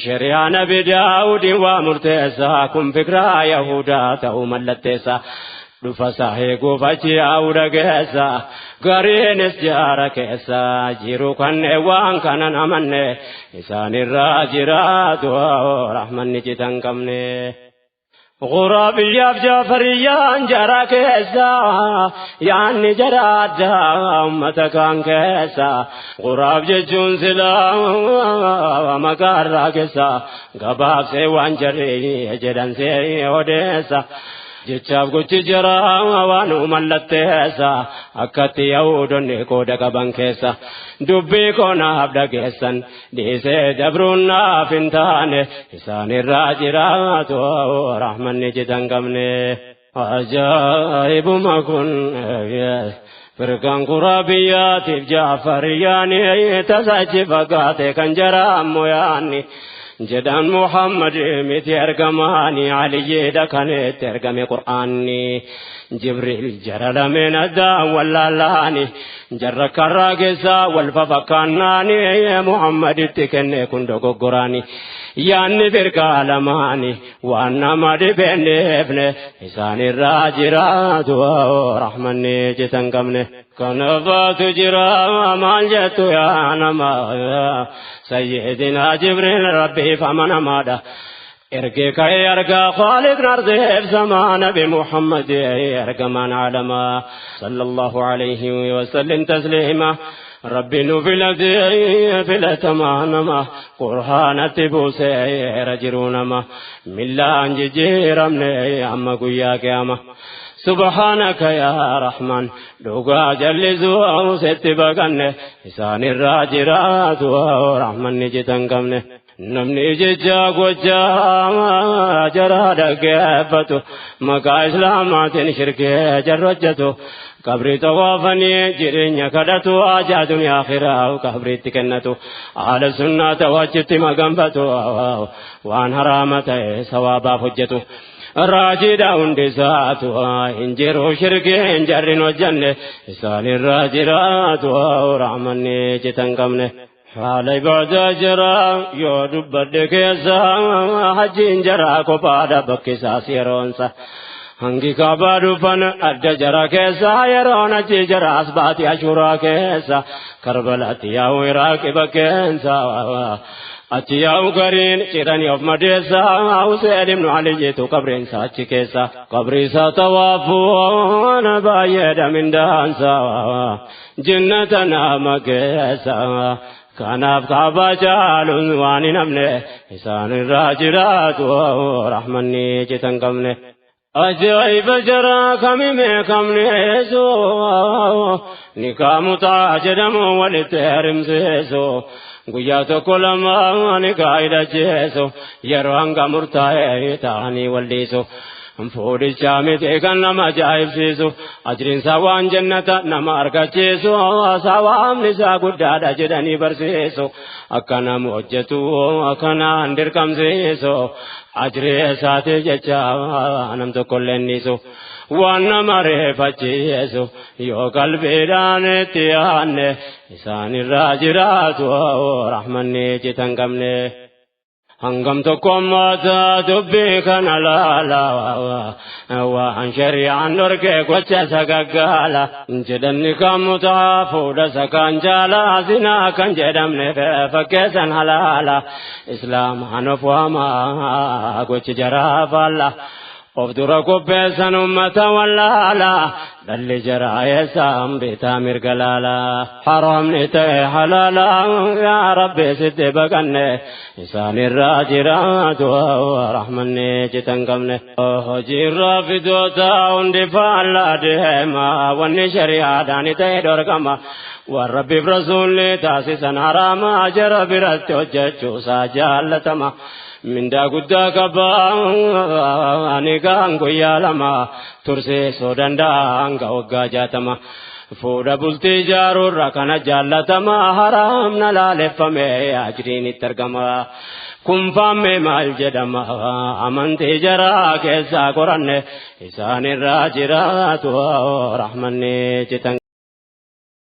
Shari'aa Nabi Daawudiin waa murteessa kun fikiraa Yahudaa ta'uu mallatteessa. Dhufa isaa eeguuf achi yaa'uu dhageessa gariinis jaara keessa jiru kanneen waan kanan amanne isaanirraa jiraatu rahmanni citan qabne. Quraabiyyaaf jaafariyyaan jara keessa yaanni jara addaa uummata kaan keessa quraab jechuun silaa maqaarraa keessa gabaabsee waan jarri jedhan see odeessa. Jechaaf gochi jara waan mallatteessa akkatti yaa'uudonni qooda qaban keessa dubbii koonaaf dhageessan dhiisee dabruun naaf hin taane isaanirraa jiraatu rahmanni citan qabne. Ajaa'ibuma kun firqaan quraabiyyaatiif jaafariyyaani tasachi fagaate kan jara ammoo yaanni. Jedhan Muhammad miti ergamaani aliyyeedha kanetti ergame Qur'aanni Jibriil jara lameen addaan wallaalaani jarra karraa keessaa wal fafakkaannaani Muhammaditti kenne kun dogoggoraani yaanni firqaa lamaani waan nama dhibeenneefne isaanirraa jiraatu rahmanni citan qabne. Kanafaatu jira maal jettu yaa nama sayyidina Jibriil rabbiif amanamaadha. Ergee ka'ee argaa Khaaliqni ardeef samaa Nabi Muhammad ergamaan aalamaa sallallahu alayhi wa sallim tasliima. Rabbi nu filatee filatamaa nama qur'aanatti buuseera jiruu nama millaan jijjiiramne amma guyyaa qiyaama. Subhaanaka yaa Rahmaan dhugaa jallisuu sitti baqanne isaan irraa jiraatu rahmanni citan qabne. Namni jecha gochaa jaraa dhaggeeffatu maqaa islaamaatiin shirkee jarra hojjetu qabrii tawaafanii jireenya kadhatu ajaa duniyaa akhiraa qabriitti kennatu haala sunnaa ta'u maganfatu waan haraama ta'e sawaabaaf hojjetu. Raajiidha hundi isaatu hin jiru shirkeen jarrin hojjenne isaan irraa jiraatu rahmanni citan qabne. Haala ibaadaa jira yoo dubbadde keessa hajjiin jaraa kophaadha bakki isaas yeroonsa. Hangi kaabaa dhufan adda jara keessa yeroon achi jaraas baati ashuuraa keessa Karbalaatti yaa'u Iraaqi bakkeensa. Achi yaa'u gariin ciranii of madeessa Huseen ibnu Aliyyiitu qabriinsa achi keessa. Qabriisa tawaafuun baay'eedha mindaansa jinnata nama keessa. Kanaaf kaabaa caaluun waan hin hafne isaan irraa jiraatu rahmanni citan qabne. Ajaa'iba jaraa kamimee kamneesu nikaa mutaa jedhamu walitti heerimsiisu guyyaa tokko lama nikaa hidhachiisu yeroo hanga murtaa'e ta'anii walliisu. Fuudhichaa miti kan nama ajaa'ibsiisu ajriinsaa waan jannata nama argachiisu sawaabni isaa guddaadha jedhanii barsiisu akka nama hojjetu akkanaan dirqamsiisu ajrii isaati jecha nam tokkollee niisu waan nama reeffachiisu yoo qalbiidhaan itti yaanne isaan irraa jiraatu rahmanni citan qabne. Hangam tokko maata dubbii kana laala waan shari'aan dhorkee gocha sagaggaala jedhanni kan mutaa fuudha sakaan jaala zinaa kan jedhamne fakkeessan halaala islaamaan of waamaa gochi jaraa faalla. Of dura qopheessan ummata wallaala dhalli jaraa eessaan bitaa mirga laala haramni ta'e halaala yaa rabbi sitti baqanne isaan irraa jiraatu rahmanni citan qabne. Hojiirraa fidoota hundi faallaa deema wanni shari'aadhaan ta'e dhorkama waan rabbiif rasuulli taasisan haraama jara biratti hojjechuusaa jaallatama. Mindaa guddaa qabaa ani gaan guyyaa lama tursiisuu danda'a hanga waggaa 60. Fuudha bultii ijaaruurra kana jaallatama haraamna laaleffame ajriin itti argama. Kun faamme maal jedhama amantii jaraa keessaa qoranne isaan irraa jiraatu rahmanni citan.